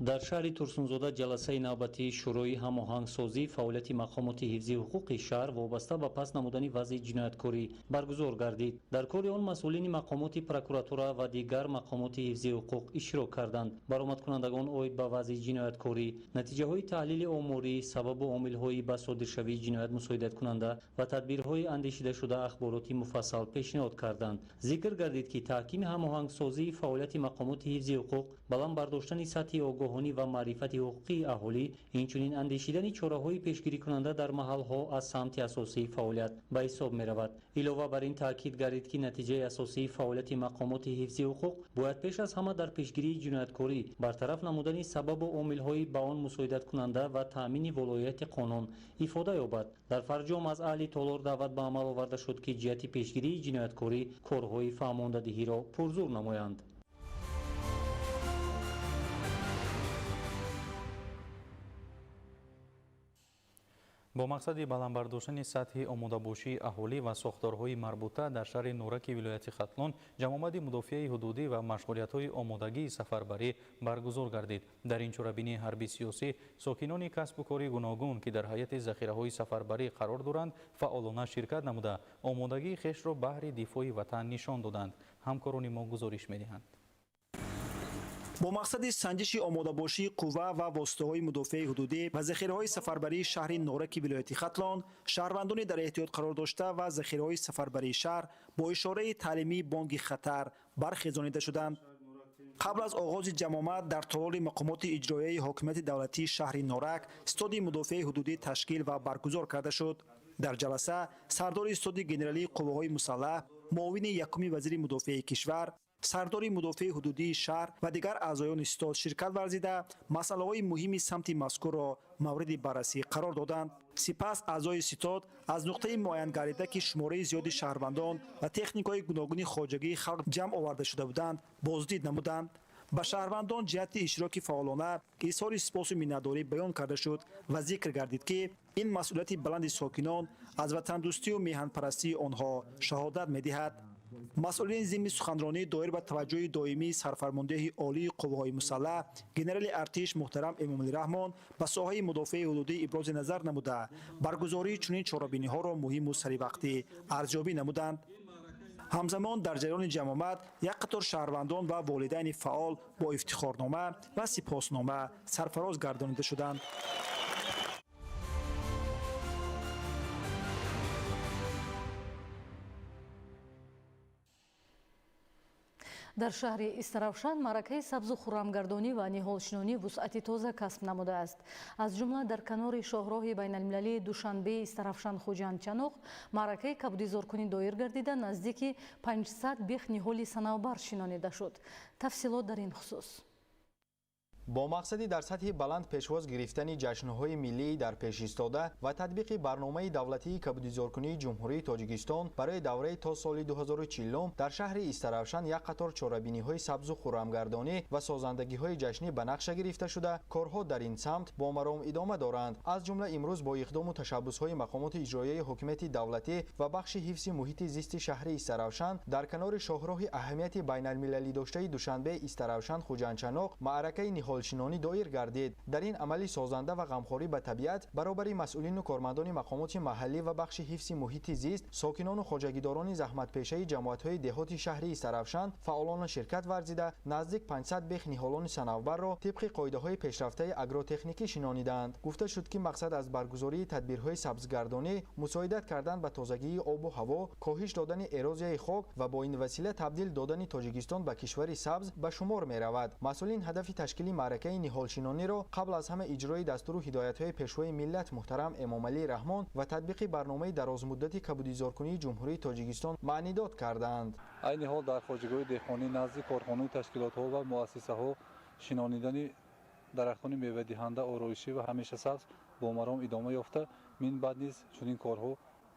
Дар шаҳри Турсунзода ҷаласаи навбатии Шӯрои ҳамоҳангсозии фаъолияти мақомоти ҳифзи ҳуқуқи шаҳр вобаста ба паст намудани вазъи ҷинояткорӣ баргузор гардид. Дар кори он масъулини мақомоти прокуратура ва дигар мақомоти ҳифзи ҳуқуқ иштирок карданд. Баромадкунандагон оид ба вазъи ҷинояткорӣ, натиҷаҳои таҳлили оморӣ, сабабу омилҳои ба содиршавии ҷиноят мусоидаткунанда ва тадбирҳои андешидашуда ахбороти муфассал пешниҳод карданд. Зикр гардид, ки таҳкими ҳамоҳангсозии фаъолияти мақомоти ҳифзи ҳуқуқ, баланд бардоштани сатҳи огоҳонӣ ва маърифати ҳуқуқии аҳолӣ, инчунин андешидани чораҳои пешгирикунанда дар маҳалҳо аз самти асосии фаъолият ба ҳисоб меравад. Илова бар ин таъкид гардид, ки натиҷаи асосии фаъолияти мақомоти ҳифзи ҳуқуқ бояд пеш аз ҳама дар пешгирии ҷинояткорӣ, бартараф намудани сабабу омилҳои ба он мусоидаткунанда ва таъмини волоияти қонун ифода ёбад. Дар фарҷом аз аҳли толор даъват ба амал оварда шуд, ки ҷиҳати пешгирии ҷинояткорӣ корҳои фаҳмондадиҳиро пурзур намоянд. Бо мақсади баланд бардоштани сатҳи омодабошии аҳолӣ ва сохторҳои марбута дар шаҳри Нораки вилояти Хатлон ҷамъомади мудофиаи ҳудудӣ ва машғулиятҳои омодагии сафарбарӣ баргузор гардид. Дар ин чорабинии ҳарби сиёсӣ сокинони касбу кори гуногун, ки дар ҳайати захираҳои сафарбарӣ қарор доранд, фаъолона ширкат намуда, омодагии хешро баҳри дифои ватан нишон доданд. Ҳамкорони мо гузориш медиҳанд. Бо мақсади санҷиши омодабошии қувва ва воситаҳои мудофиаи ҳудудӣ ва захираҳои сафарбарии шаҳри Нораки вилояти Хатлон, шаҳрвандони дар эҳтиёт қарор дошта ва захираҳои сафарбарии шаҳр бо ишораи таълимии бонги хатар бархезонида шуданд. Қабл аз оғози ҷамъомад дар толори мақомоти иҷроияи ҳокимияти давлатии шаҳри Норак стоди мудофиаи ҳудудӣ ташкил ва баргузор карда шуд. Дар ҷаласа сардори стоди генералии қувваҳои мусаллаҳ, муовини якуми вазири мудофиаи кишвар, сардори мудофиаи ҳудудии шаҳр ва дигар аъзоёни стод ширкат варзида, масъалаҳои муҳими самти мазкурро мавриди баррасӣ қарор доданд. Сипас аъзои ситод аз нуқтаи муайян гардида, ки шумораи зиёди шаҳрвандон ва техникаҳои гуногуни хоҷагии халқ ҷамъ оварда шуда буданд, боздид намуданд. Ба шаҳрвандон ҷиҳати иштироки фаъолона изҳори сипосу миннатдорӣ баён карда шуд ва зикр гардид, ки ин масъулияти баланди сокинон аз ватандӯстию меҳанпарастии онҳо шаҳодат медиҳад. Масъулини зимни суханронӣ доир ба таваҷҷӯҳи доимии сарфармондеҳи олии қувваҳои мусаллаҳ генерали артиш муҳтарам Эмомалӣ Раҳмон ба соҳаи мудофиаи ҳудудӣ ибрози назар намуда, баргузории чунин чорабиниҳоро муҳиму саривақтӣ арзёбӣ намуданд. Ҳамзамон дар ҷараёни ҷамъомад як қатор шаҳрвандон ва волидайни фаъол бо ифтихорнома ва сипоснома сарфароз гардонида шуданд. Дар шаҳри Истаравшан маъракаи сабзу хуррамгардонӣ ва ниҳолшинонӣ вусъати тоза касб намудааст. Аз ҷумла дар канори шоҳроҳи байналмилалии Душанбе Истаравшан Хуҷанд Чаноқ маъракаи кабудизоркунӣ доир гардида, наздики 500 бех ниҳоли санавбар шинонида шуд. Тафсилот дар ин хусус. Бо мақсади дар сатҳи баланд пешвоз гирифтани ҷашнҳои миллии дар пеш истода ва татбиқи барномаи давлатии кабудизоркунии Ҷумҳурии Тоҷикистон барои давраи то соли 2040 дар шаҳри Истаравшан як қатор чорабиниҳои сабзу хуррамгардонӣ ва созандагиҳои ҷашнӣ ба нақша гирифта шуда, корҳо дар ин самт бо маром идома доранд. Аз ҷумла имрӯз бо иқдому ташаббусҳои мақомоти иҷроияи ҳокимияти давлатӣ ва бахши ҳифзи муҳити зисти шаҳри Истаравшан дар канори шоҳроҳи аҳамияти байналмилалӣ доштаи Душанбе Истаравшан Хуҷандчаноқ маъракаи ниҳолшинонӣ доир гардид. Дар ин амали созанда ва ғамхорӣ ба табиат баробари масъулину кормандони мақомоти маҳаллӣ ва бахши ҳифзи муҳити зист, сокинону хоҷагидорони заҳматпешаи ҷамоатҳои деҳоти шаҳри Истаравшан фаъолона ширкат варзида, наздик 500 бех ниҳолони санавбарро тибқи қоидаҳои пешрафтаи агротехникӣ шинониданд. Гуфта шуд, ки мақсад аз баргузории тадбирҳои сабзгардонӣ мусоидат кардан ба тозагии обу ҳаво, коҳиш додани эрозияи хок ва бо ин васила табдил додани Тоҷикистон ба кишвари сабз ба шумор меравад. Масъулин ҳадафи ташкили маъракаи ниҳолшинониро қабл аз ҳама иҷрои дастуру ҳидоятҳои Пешвои миллат муҳтарам Эмомалӣ Раҳмон ва татбиқи барномаи дарозмуддати кабудизоркунии Ҷумҳурии Тоҷикистон маънидод карданд. Айни ҳол дар хоҷагиҳои деҳқонӣ назди корхонаи ташкилотҳо ва муассисаҳо шинонидани дарахтони мевадиҳанда, ороишӣ ва ҳамешасабз бо маром идома ёфта, минбаъд низ чунин корҳо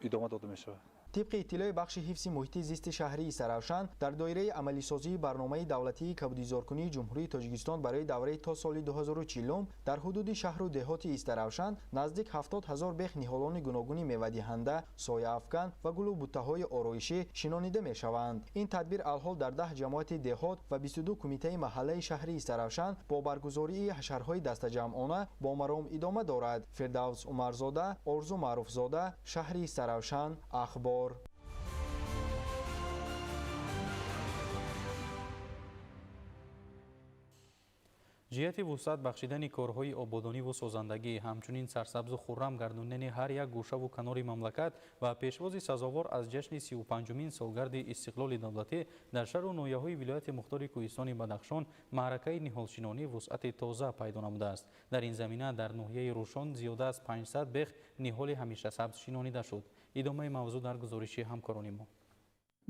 идома дода мешавад. Тибқи иттилои бахши ҳифзи муҳити зисти шаҳри Истаравшан дар доираи амалисозии барномаи давлатии кабудизоркунии Ҷумҳурии Тоҷикистон барои давраи то соли 2040 дар ҳудуди шаҳру деҳоти Истаравшан наздик 70 ҳазор бех ниҳолони гуногуни мевадиҳанда, сояафкан ва гулу буттаҳои ороишӣ шинонида мешаванд. Ин тадбир алҳол дар 10 ҷамоати деҳот ва 22 кумитаи маҳаллаи шаҳри Истаравшан бо баргузории ҳашарҳои дастаҷамъона бо маром идома дорад. Фирдавс Умарзода, Орзу Маъруфзода, шаҳри Истаравшан, Ахбор. Ҷиҳати вусъат бахшидани корҳои ободониву созандагӣ, ҳамчунин сарсабзу хуррам гардондани ҳар як гӯшаву канори мамлакат ва пешвози сазовор аз ҷашни 35-умин солгарди истиқлоли давлатӣ дар шаҳру ноҳияҳои вилояти мухтори Кӯҳистони Бадахшон маъракаи ниҳолшинонӣ вусъати тоза пайдо намудааст. Дар ин замина дар ноҳияи Рӯшон зиёда аз 500 бех ниҳоли ҳамешасабз шинонида шуд. Идомаи мавзӯъ дар гузориши ҳамкорони мо.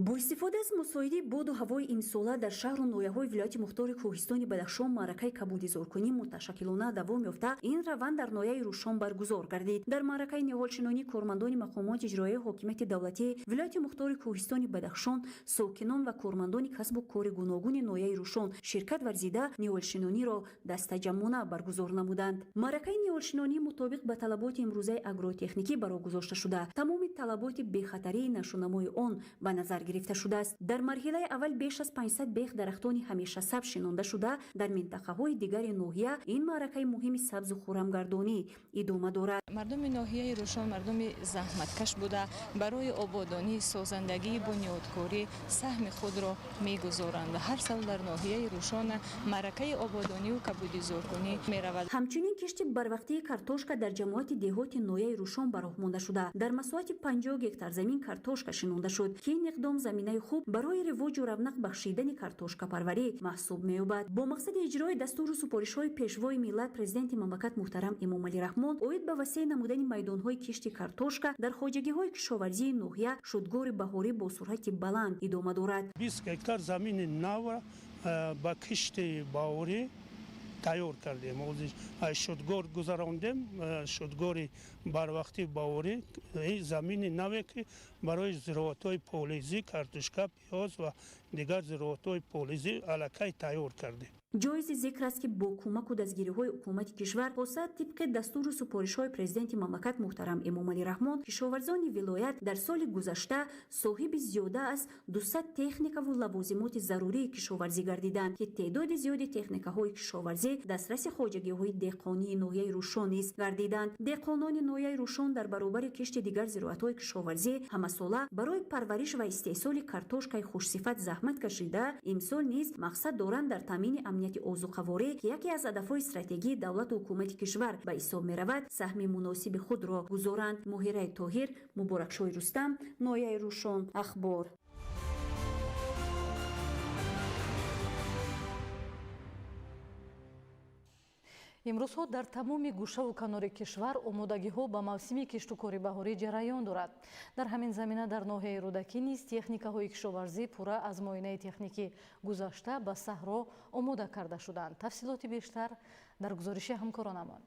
Бо истифода аз мусоиди боду ҳавои имсола дар шаҳру ноҳияҳои вилояти мухтори Кӯҳистони Бадахшон маъракаи кабудизоркунӣ муташаккилона давом ёфта, ин раванд дар ноҳияи Рӯшон баргузор гардид. Дар маъракаи ниҳолшинонӣ кормандони мақомоти иҷроияи ҳокимияти давлатии вилояти мухтори Кӯҳистони Бадахшон, сокинон ва кормандони касбу кори гуногуни ноҳияи Рӯшон ширкат варзида, ниҳолшинониро дастаҷамъона баргузор намуданд. Маъракаи ниҳолшинонӣ мутобиқ ба талаботи имрӯзаи агротехникӣ бароҳ гузошта шуда, тамоми талаботи бехатарии нашунамои он ба назар гирифта шудааст. Дар марҳилаи аввал беш аз 500 бех дарахтони ҳамешасабз шинонда шуда, дар минтақаҳои дигари ноҳия ин маъракаи муҳими сабзу хуррамгардонӣ идома дорад. Мардуми ноҳияи Рӯшон мардуми заҳматкаш буда, барои ободонӣ, созандагии бунёдкорӣ саҳми худро мегузоранд ва ҳар сол дар ноҳияи Рӯшон маъракаи ободониву кабудизоркунӣ меравад. Ҳамчунин кишти барвақтии картошка дар ҷамоати деҳоти ноҳияи Рӯшон ба роҳ монда шуда, дар масоҳати 50 гектар замин картошка шинонда шуд, ки ин иқдом заминаи хуб барои ривоҷу равнақ бахшидани картошкапарварӣ маҳсуб меёбад. Бо мақсади иҷрои дастуру супоришҳои Пешвои миллат, Президенти мамлакат муҳтарам Эмомалӣ Раҳмон оид ба васеъ намудани майдонҳои кишти картошка дар хоҷагиҳои кишоварзии ноҳия шудгори баҳорӣ бо суръати баланд идома дорад. 20 гектар замини навра ба кишти баҳорӣ тайёр кардем. Шудгор гузарондем, шудгори барвақтии баҳорӣ, замини наве ки барои зироатҳои полизӣ, картошка, пиёз ва дигар зироатҳои полизӣ аллакай тайёр кардем. Ҷоизи зикр аст, ки бо кӯмаку дастгириҳои ҳукумати кишвар хоса тибқи дастуру супоришҳои Президенти мамлакат муҳтарам Эмомалӣ Раҳмон кишоварзони вилоят дар соли гузашта соҳиби зиёда аз 200 техникаву лавозимоти зарурии кишоварзӣ гардиданд, ки теъдоди зиёди техникаҳои кишоварзӣ дастраси хоҷагиҳои деҳқонии ноҳияи Рӯшон низ гардиданд. Деҳқонони ноҳияи Рӯшон дар баробари кишти дигар зироатҳои кишоварзӣ ҳамасола барои парвариш ва истеҳсоли картошкаи хушсифат заҳмат кашида, имсол низ мақсад доранд дар таъмини амнияти озуқаворӣ, ки яке аз ҳадафҳои стратегии давлату ҳукумати кишвар ба ҳисоб меравад, саҳми муносиби худро гузоранд. Моҳираи Тоҳир, Муборакшоҳи Рустам, ноҳияи Рӯшон, Ахбор. Имрӯзҳо дар тамоми гӯшаву канори кишвар омодагиҳо ба мавсими киштукори баҳорӣ ҷараён дорад. Дар ҳамин замина дар ноҳияи Рӯдакӣ низ техникаҳои кишоварзӣ пурра аз муоинаи техникӣ гузашта ба саҳро омода карда шуданд. Тафсилоти бештар дар гузориши ҳамкоронамон.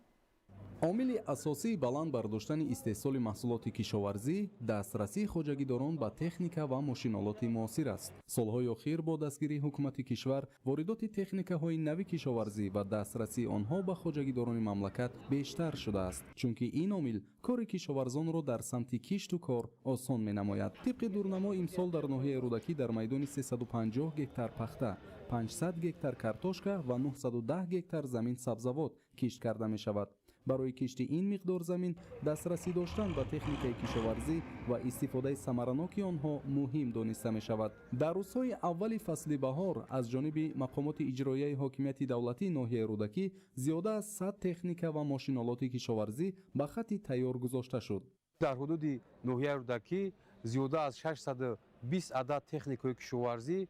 Омили асосии баланд бардоштани истеҳсоли маҳсулоти кишоварзӣ дастрасии хоҷагидорон ба техника ва мошинолоти муосир аст. Солҳои охир бо дастгирии ҳукумати кишвар воридоти техникаҳои нави кишоварзӣ ва дастрасии онҳо ба хоҷагидорони мамлакат бештар шудааст, чунки ин омил кори кишоварзонро дар самти кишту кор осон менамояд. Тибқи дурнамо, имсол дар ноҳияи Рӯдакӣ дар майдони 350 гектар пахта, 500 гектар картошка ва 910 гектар замин сабзавот кишт карда мешавад. Барои кишти ин миқдор замин дастрасӣ доштан ба техникаи кишоварзӣ ва истифодаи самараноки онҳо муҳим дониста мешавад. Дар рӯзҳои аввали фасли баҳор аз ҷониби мақомоти иҷроияи ҳокимияти давлатии ноҳияи Рӯдакӣ зиёда аз 100 техника ва мошинолоти кишоварзӣ ба хатти тайёр гузошта шуд. Дар ҳудуди ноҳияи Рӯдакӣ зиёда аз 620 адад техникаи кишоварзӣ,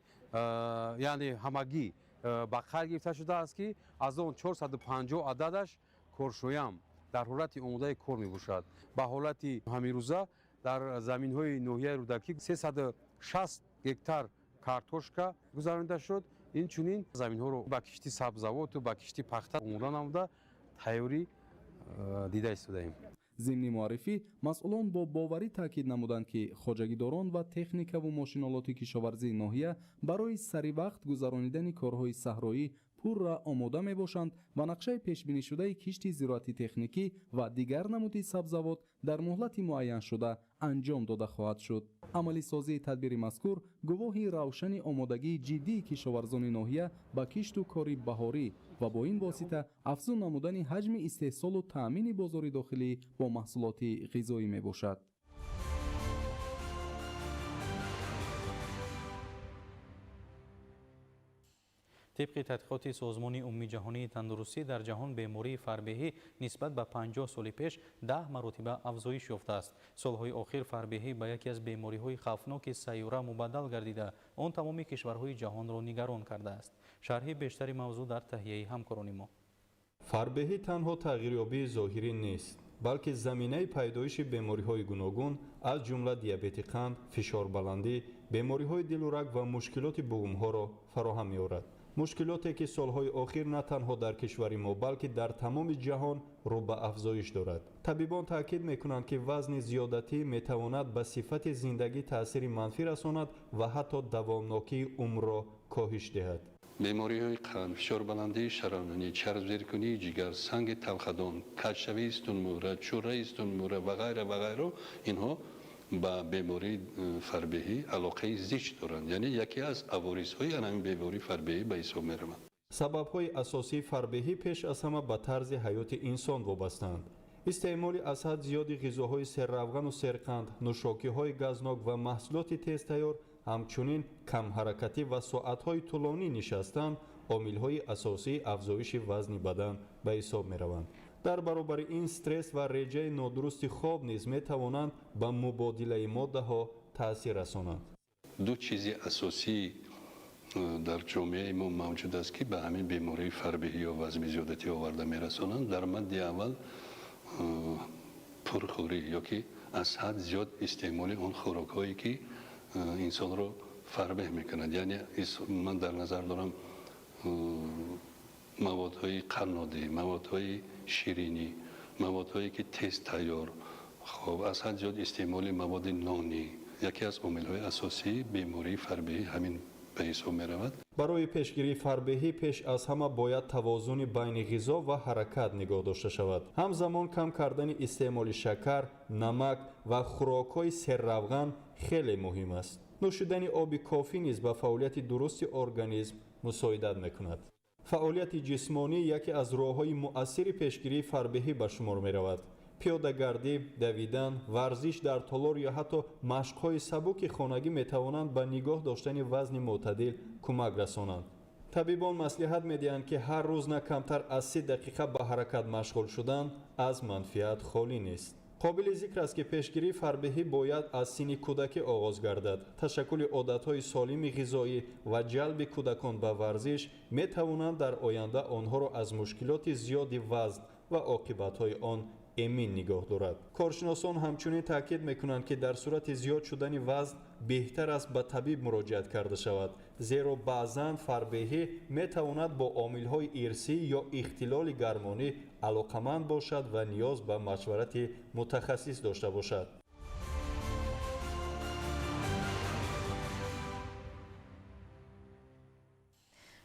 яъне ҳамагӣ ба қайд гирифта шудааст, ки аз он 450 ададаш коршоям дар ҳолати омодаи кор мебошад. Ба ҳолати ҳамирӯза дар заминҳои ноҳияи Рӯдакӣ 360 гектар картошка гузаронида шуд. Инчунин заминҳоро ба кишти сабзавоту ба кишти пахта омода намуда тайёрӣ дида истодаем. Зимни муаррифӣ масъулон бо боварӣ таъкид намуданд, ки хоҷагидорон ва техникаву мошинолоти кишоварзии ноҳия барои саривақт гузаронидани корҳои саҳроӣ пурра омода мебошанд ва нақшаи пешбинишудаи кишти зироати техникӣ ва дигар намуди сабзавот дар муҳлати муайяншуда анҷом дода хоҳад шуд. Амалисозии тадбири мазкур гувоҳи равшани омодагии ҷиддии кишоварзони ноҳия ба кишту кори баҳорӣ ва бо ин восита афзун намудани ҳаҷми истеҳсолу таъмини бозори дохилӣ бо маҳсулоти ғизоӣ мебошад. Тибқи тадқиқоти Созмони Умумиҷаҳонии тандурустӣ дар ҷаҳон бемории фарбеҳӣ нисбат ба 50 соли пеш 10 маротиба афзоиш ёфтааст. Солҳои охир фарбеҳӣ ба яке аз бемориҳои хавфноки сайёра мубаддал гардида, он тамоми кишварҳои ҷаҳонро нигарон кардааст. Шарҳи бештари мавзӯъ дар таҳияи ҳамкорони мо. Фарбеҳӣ танҳо тағйирёбии зоҳирӣ нест, балки заминаи пайдоиши бемориҳои гуногун, аз ҷумла диабети қанд, фишорбаландӣ, бемориҳои дилу раг ва мушкилоти буғумҳоро фароҳам меорад. Мушкилоте ки солҳои охир на танҳо дар кишвари мо, балки дар тамоми ҷаҳон рӯ ба афзоиш дорад. Табибон таъкид мекунанд, ки вазни зиёдатӣ метавонад ба сифати зиндагӣ таъсири манфӣ расонад ва ҳатто давомнокии умрро коҳиш диҳад. Бемориҳои қанд, фишорбаландии шараёнӣ, чарбзеркунии ҷигар, санги талхадон, каҷшавии сутунмӯҳра, чӯраи сутунмӯҳра ва ғайра ва ғайро, инҳо ба бемории фарбеҳӣ алоқаи зич доранд, яъне яке аз аворизҳои ҳамин бемории фарбеҳӣ ба ҳисоб мераванд. Сабабҳои асосии фарбеҳӣ пеш аз ҳама ба тарзи ҳаёти инсон вобастаанд. Истеъмоли аз ҳад зиёди ғизоҳои серравғану серқанд, нӯшокиҳои газнок ва маҳсулоти тезтайёр, ҳамчунин камҳаракатӣ ва соатҳои тӯлонӣ нишастан омилҳои асосии афзоиши вазни бадан ба ҳисоб мераванд. Дар баробари ин стресс ва реҷаи нодурусти хоб низ метавонанд ба мубодилаи моддаҳо таъсир расонанд. Ду чизи асосӣ дар ҷомеаи мо мавҷуд аст, ки ба ҳамин бемории фарбеҳӣ ё вазни зиёдатӣ оварда мерасонанд. Дар мадди аввал пурхӯрӣ ё ки аз ҳад зиёд истеъмоли он хӯрокҳое, ки инсонро фарбеҳ мекунад. Яъне ман дар назар дорам маводҳои қаннодӣ, маводҳои ширинӣ, маводҳое ки тез тайёр, хоб аз ҳад зиёд истеъмоли маводи нонӣ яке аз омилҳои асосии бемории фарбеҳӣ ҳамин ба ҳисоб меравад. Барои пешгирии фарбеҳӣ пеш аз ҳама бояд тавозуни байни ғизо ва ҳаракат нигоҳ дошта шавад. Ҳамзамон кам кардани истеъмоли шакар, намак ва хӯрокҳои серравған хеле муҳим аст. Нӯшидани оби кофӣ низ ба фаъолияти дурусти организм мусоидат мекунад. Фаъолияти ҷисмонӣ яке аз роҳҳои муассири пешгирии фарбеҳӣ ба шумор меравад. Пиёдагардӣ, давидан, варзиш дар толор ё ҳатто машқҳои сабуки хонагӣ метавонанд ба нигоҳ доштани вазни мӯътадил кӯмак расонанд. Табибон маслиҳат медиҳанд, ки ҳар рӯз на камтар аз 30 дақиқа ба ҳаракат машғул шудан аз манфиат холӣ нест. Қобили зикр аст, ки пешгирии фарбеҳӣ бояд аз синни кӯдакӣ оғоз гардад. Ташаккули одатҳои солими ғизоӣ ва ҷалби кӯдакон ба варзиш метавонанд дар оянда онҳоро аз мушкилоти зиёди вазн ва оқибатҳои он эмин нигоҳ дорад. Коршиносон ҳамчунин таъкид мекунанд, ки дар сурати зиёд шудани вазн беҳтар аст ба табиб муроҷиат карда шавад, зеро баъзан фарбеҳӣ метавонад бо омилҳои ирсӣ ё ихтилоли гармонӣ алоқаманд бошад ва ниёз ба машварати мутахассис дошта бошад.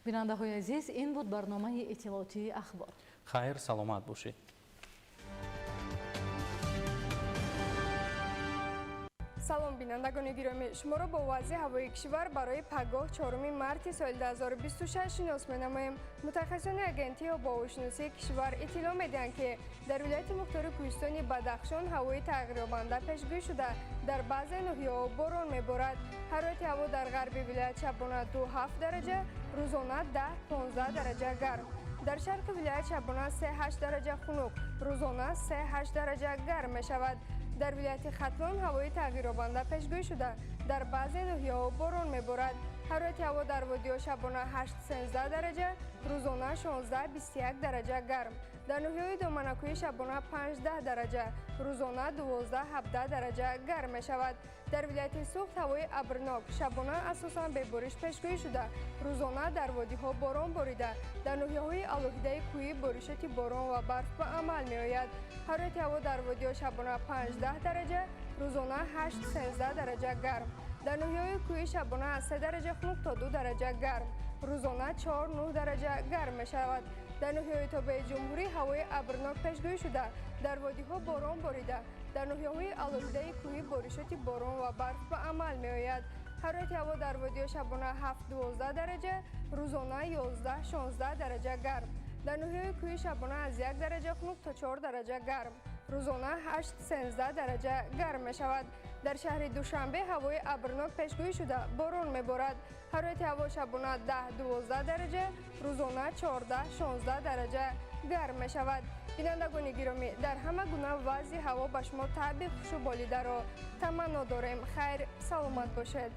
Бинандаҳои азиз, ин буд барномаи иттилоотии Ахбор. Хайр, саломат бошед. Салом, бинандагони гиромӣ, шуморо бо вазъи ҳавои кишвар барои пагоҳ 4 марти соли 2026 шинос менамоем. Мутахассисони агентии обуҳавошиносии кишвар иттилоъ медиҳанд, ки дар вилояти мухтори кӯҳистони Бадахшон ҳавои тағйирёбанда пешгӯӣ шуда, дар баъзе ноҳияҳо борон меборад. Ҳарорати ҳаво дар ғарби вилоят шабона 2-7 дараҷа, рӯзона 10-15 дараҷа гарм. Дар шарқи вилоят шабона 3-8 дараҷа хунук, рӯзона 3-8 дараҷа гарм мешавад. Дар вилояти Хатлон ҳавои тағйирёбанда пешгӯӣ шуда, дар баъзе ноҳияҳо борон меборад. Ҳарорати ҳаво дар водиҳо шабона 8-13 дараҷа, рӯзона 16-21 дараҷа гарм. Дар ноҳияҳои доманакӯҳӣ шабона 5-10 дараҷа, рӯзона 12-17 дараҷа гарм мешавад. Дар вилояти Суғд ҳавои абрнок, шабона асосан бебориш пешгӯӣ шуда, рӯзона дар водиҳо борон борида, дар ноҳияҳои алоҳидаи кӯҳӣ боришоти борон ва барф ба амал меояд. Ҳарорати ҳаво дар водиҳо шабона 5-10 дараҷа, рӯзона 8-13 дараҷа гарм. Дар ноҳияҳои кӯҳӣ шабона аз 3 дараҷа хунук то 2 дараҷа гарм, рӯзона 4-9 дараҷа гарм мешавад. Дар ноҳияҳои тобеи ҷумҳурӣ ҳавои абрнок пешгӯӣ шуда, дар водиҳо борон борида, дар ноҳияҳои алоҳидаи кӯҳӣ боришоти борон ва барф ба амал меояд. Ҳарорати ҳаво дар водиҳо шабона 7-12 дараҷа, рӯзона 11-16 дараҷа гарм. Дар ноҳияҳои кӯҳӣ шабона аз 1 дараҷа хунук то 4 дараҷа гарм, рӯзона 8-13 дараҷа гарм мешавад. Дар шаҳри Душанбе ҳавои абрнок пешгӯӣ шуда, борон меборад. Ҳарорати ҳаво шабона 10-12 дараҷа, рӯзона 14-16 дараҷа гарм мешавад. Бинандагони гиромӣ, дар ҳама гуна вазъи ҳаво ба шумо таъби хушу болидаро таманно дорем. Хайр, саломат бошед.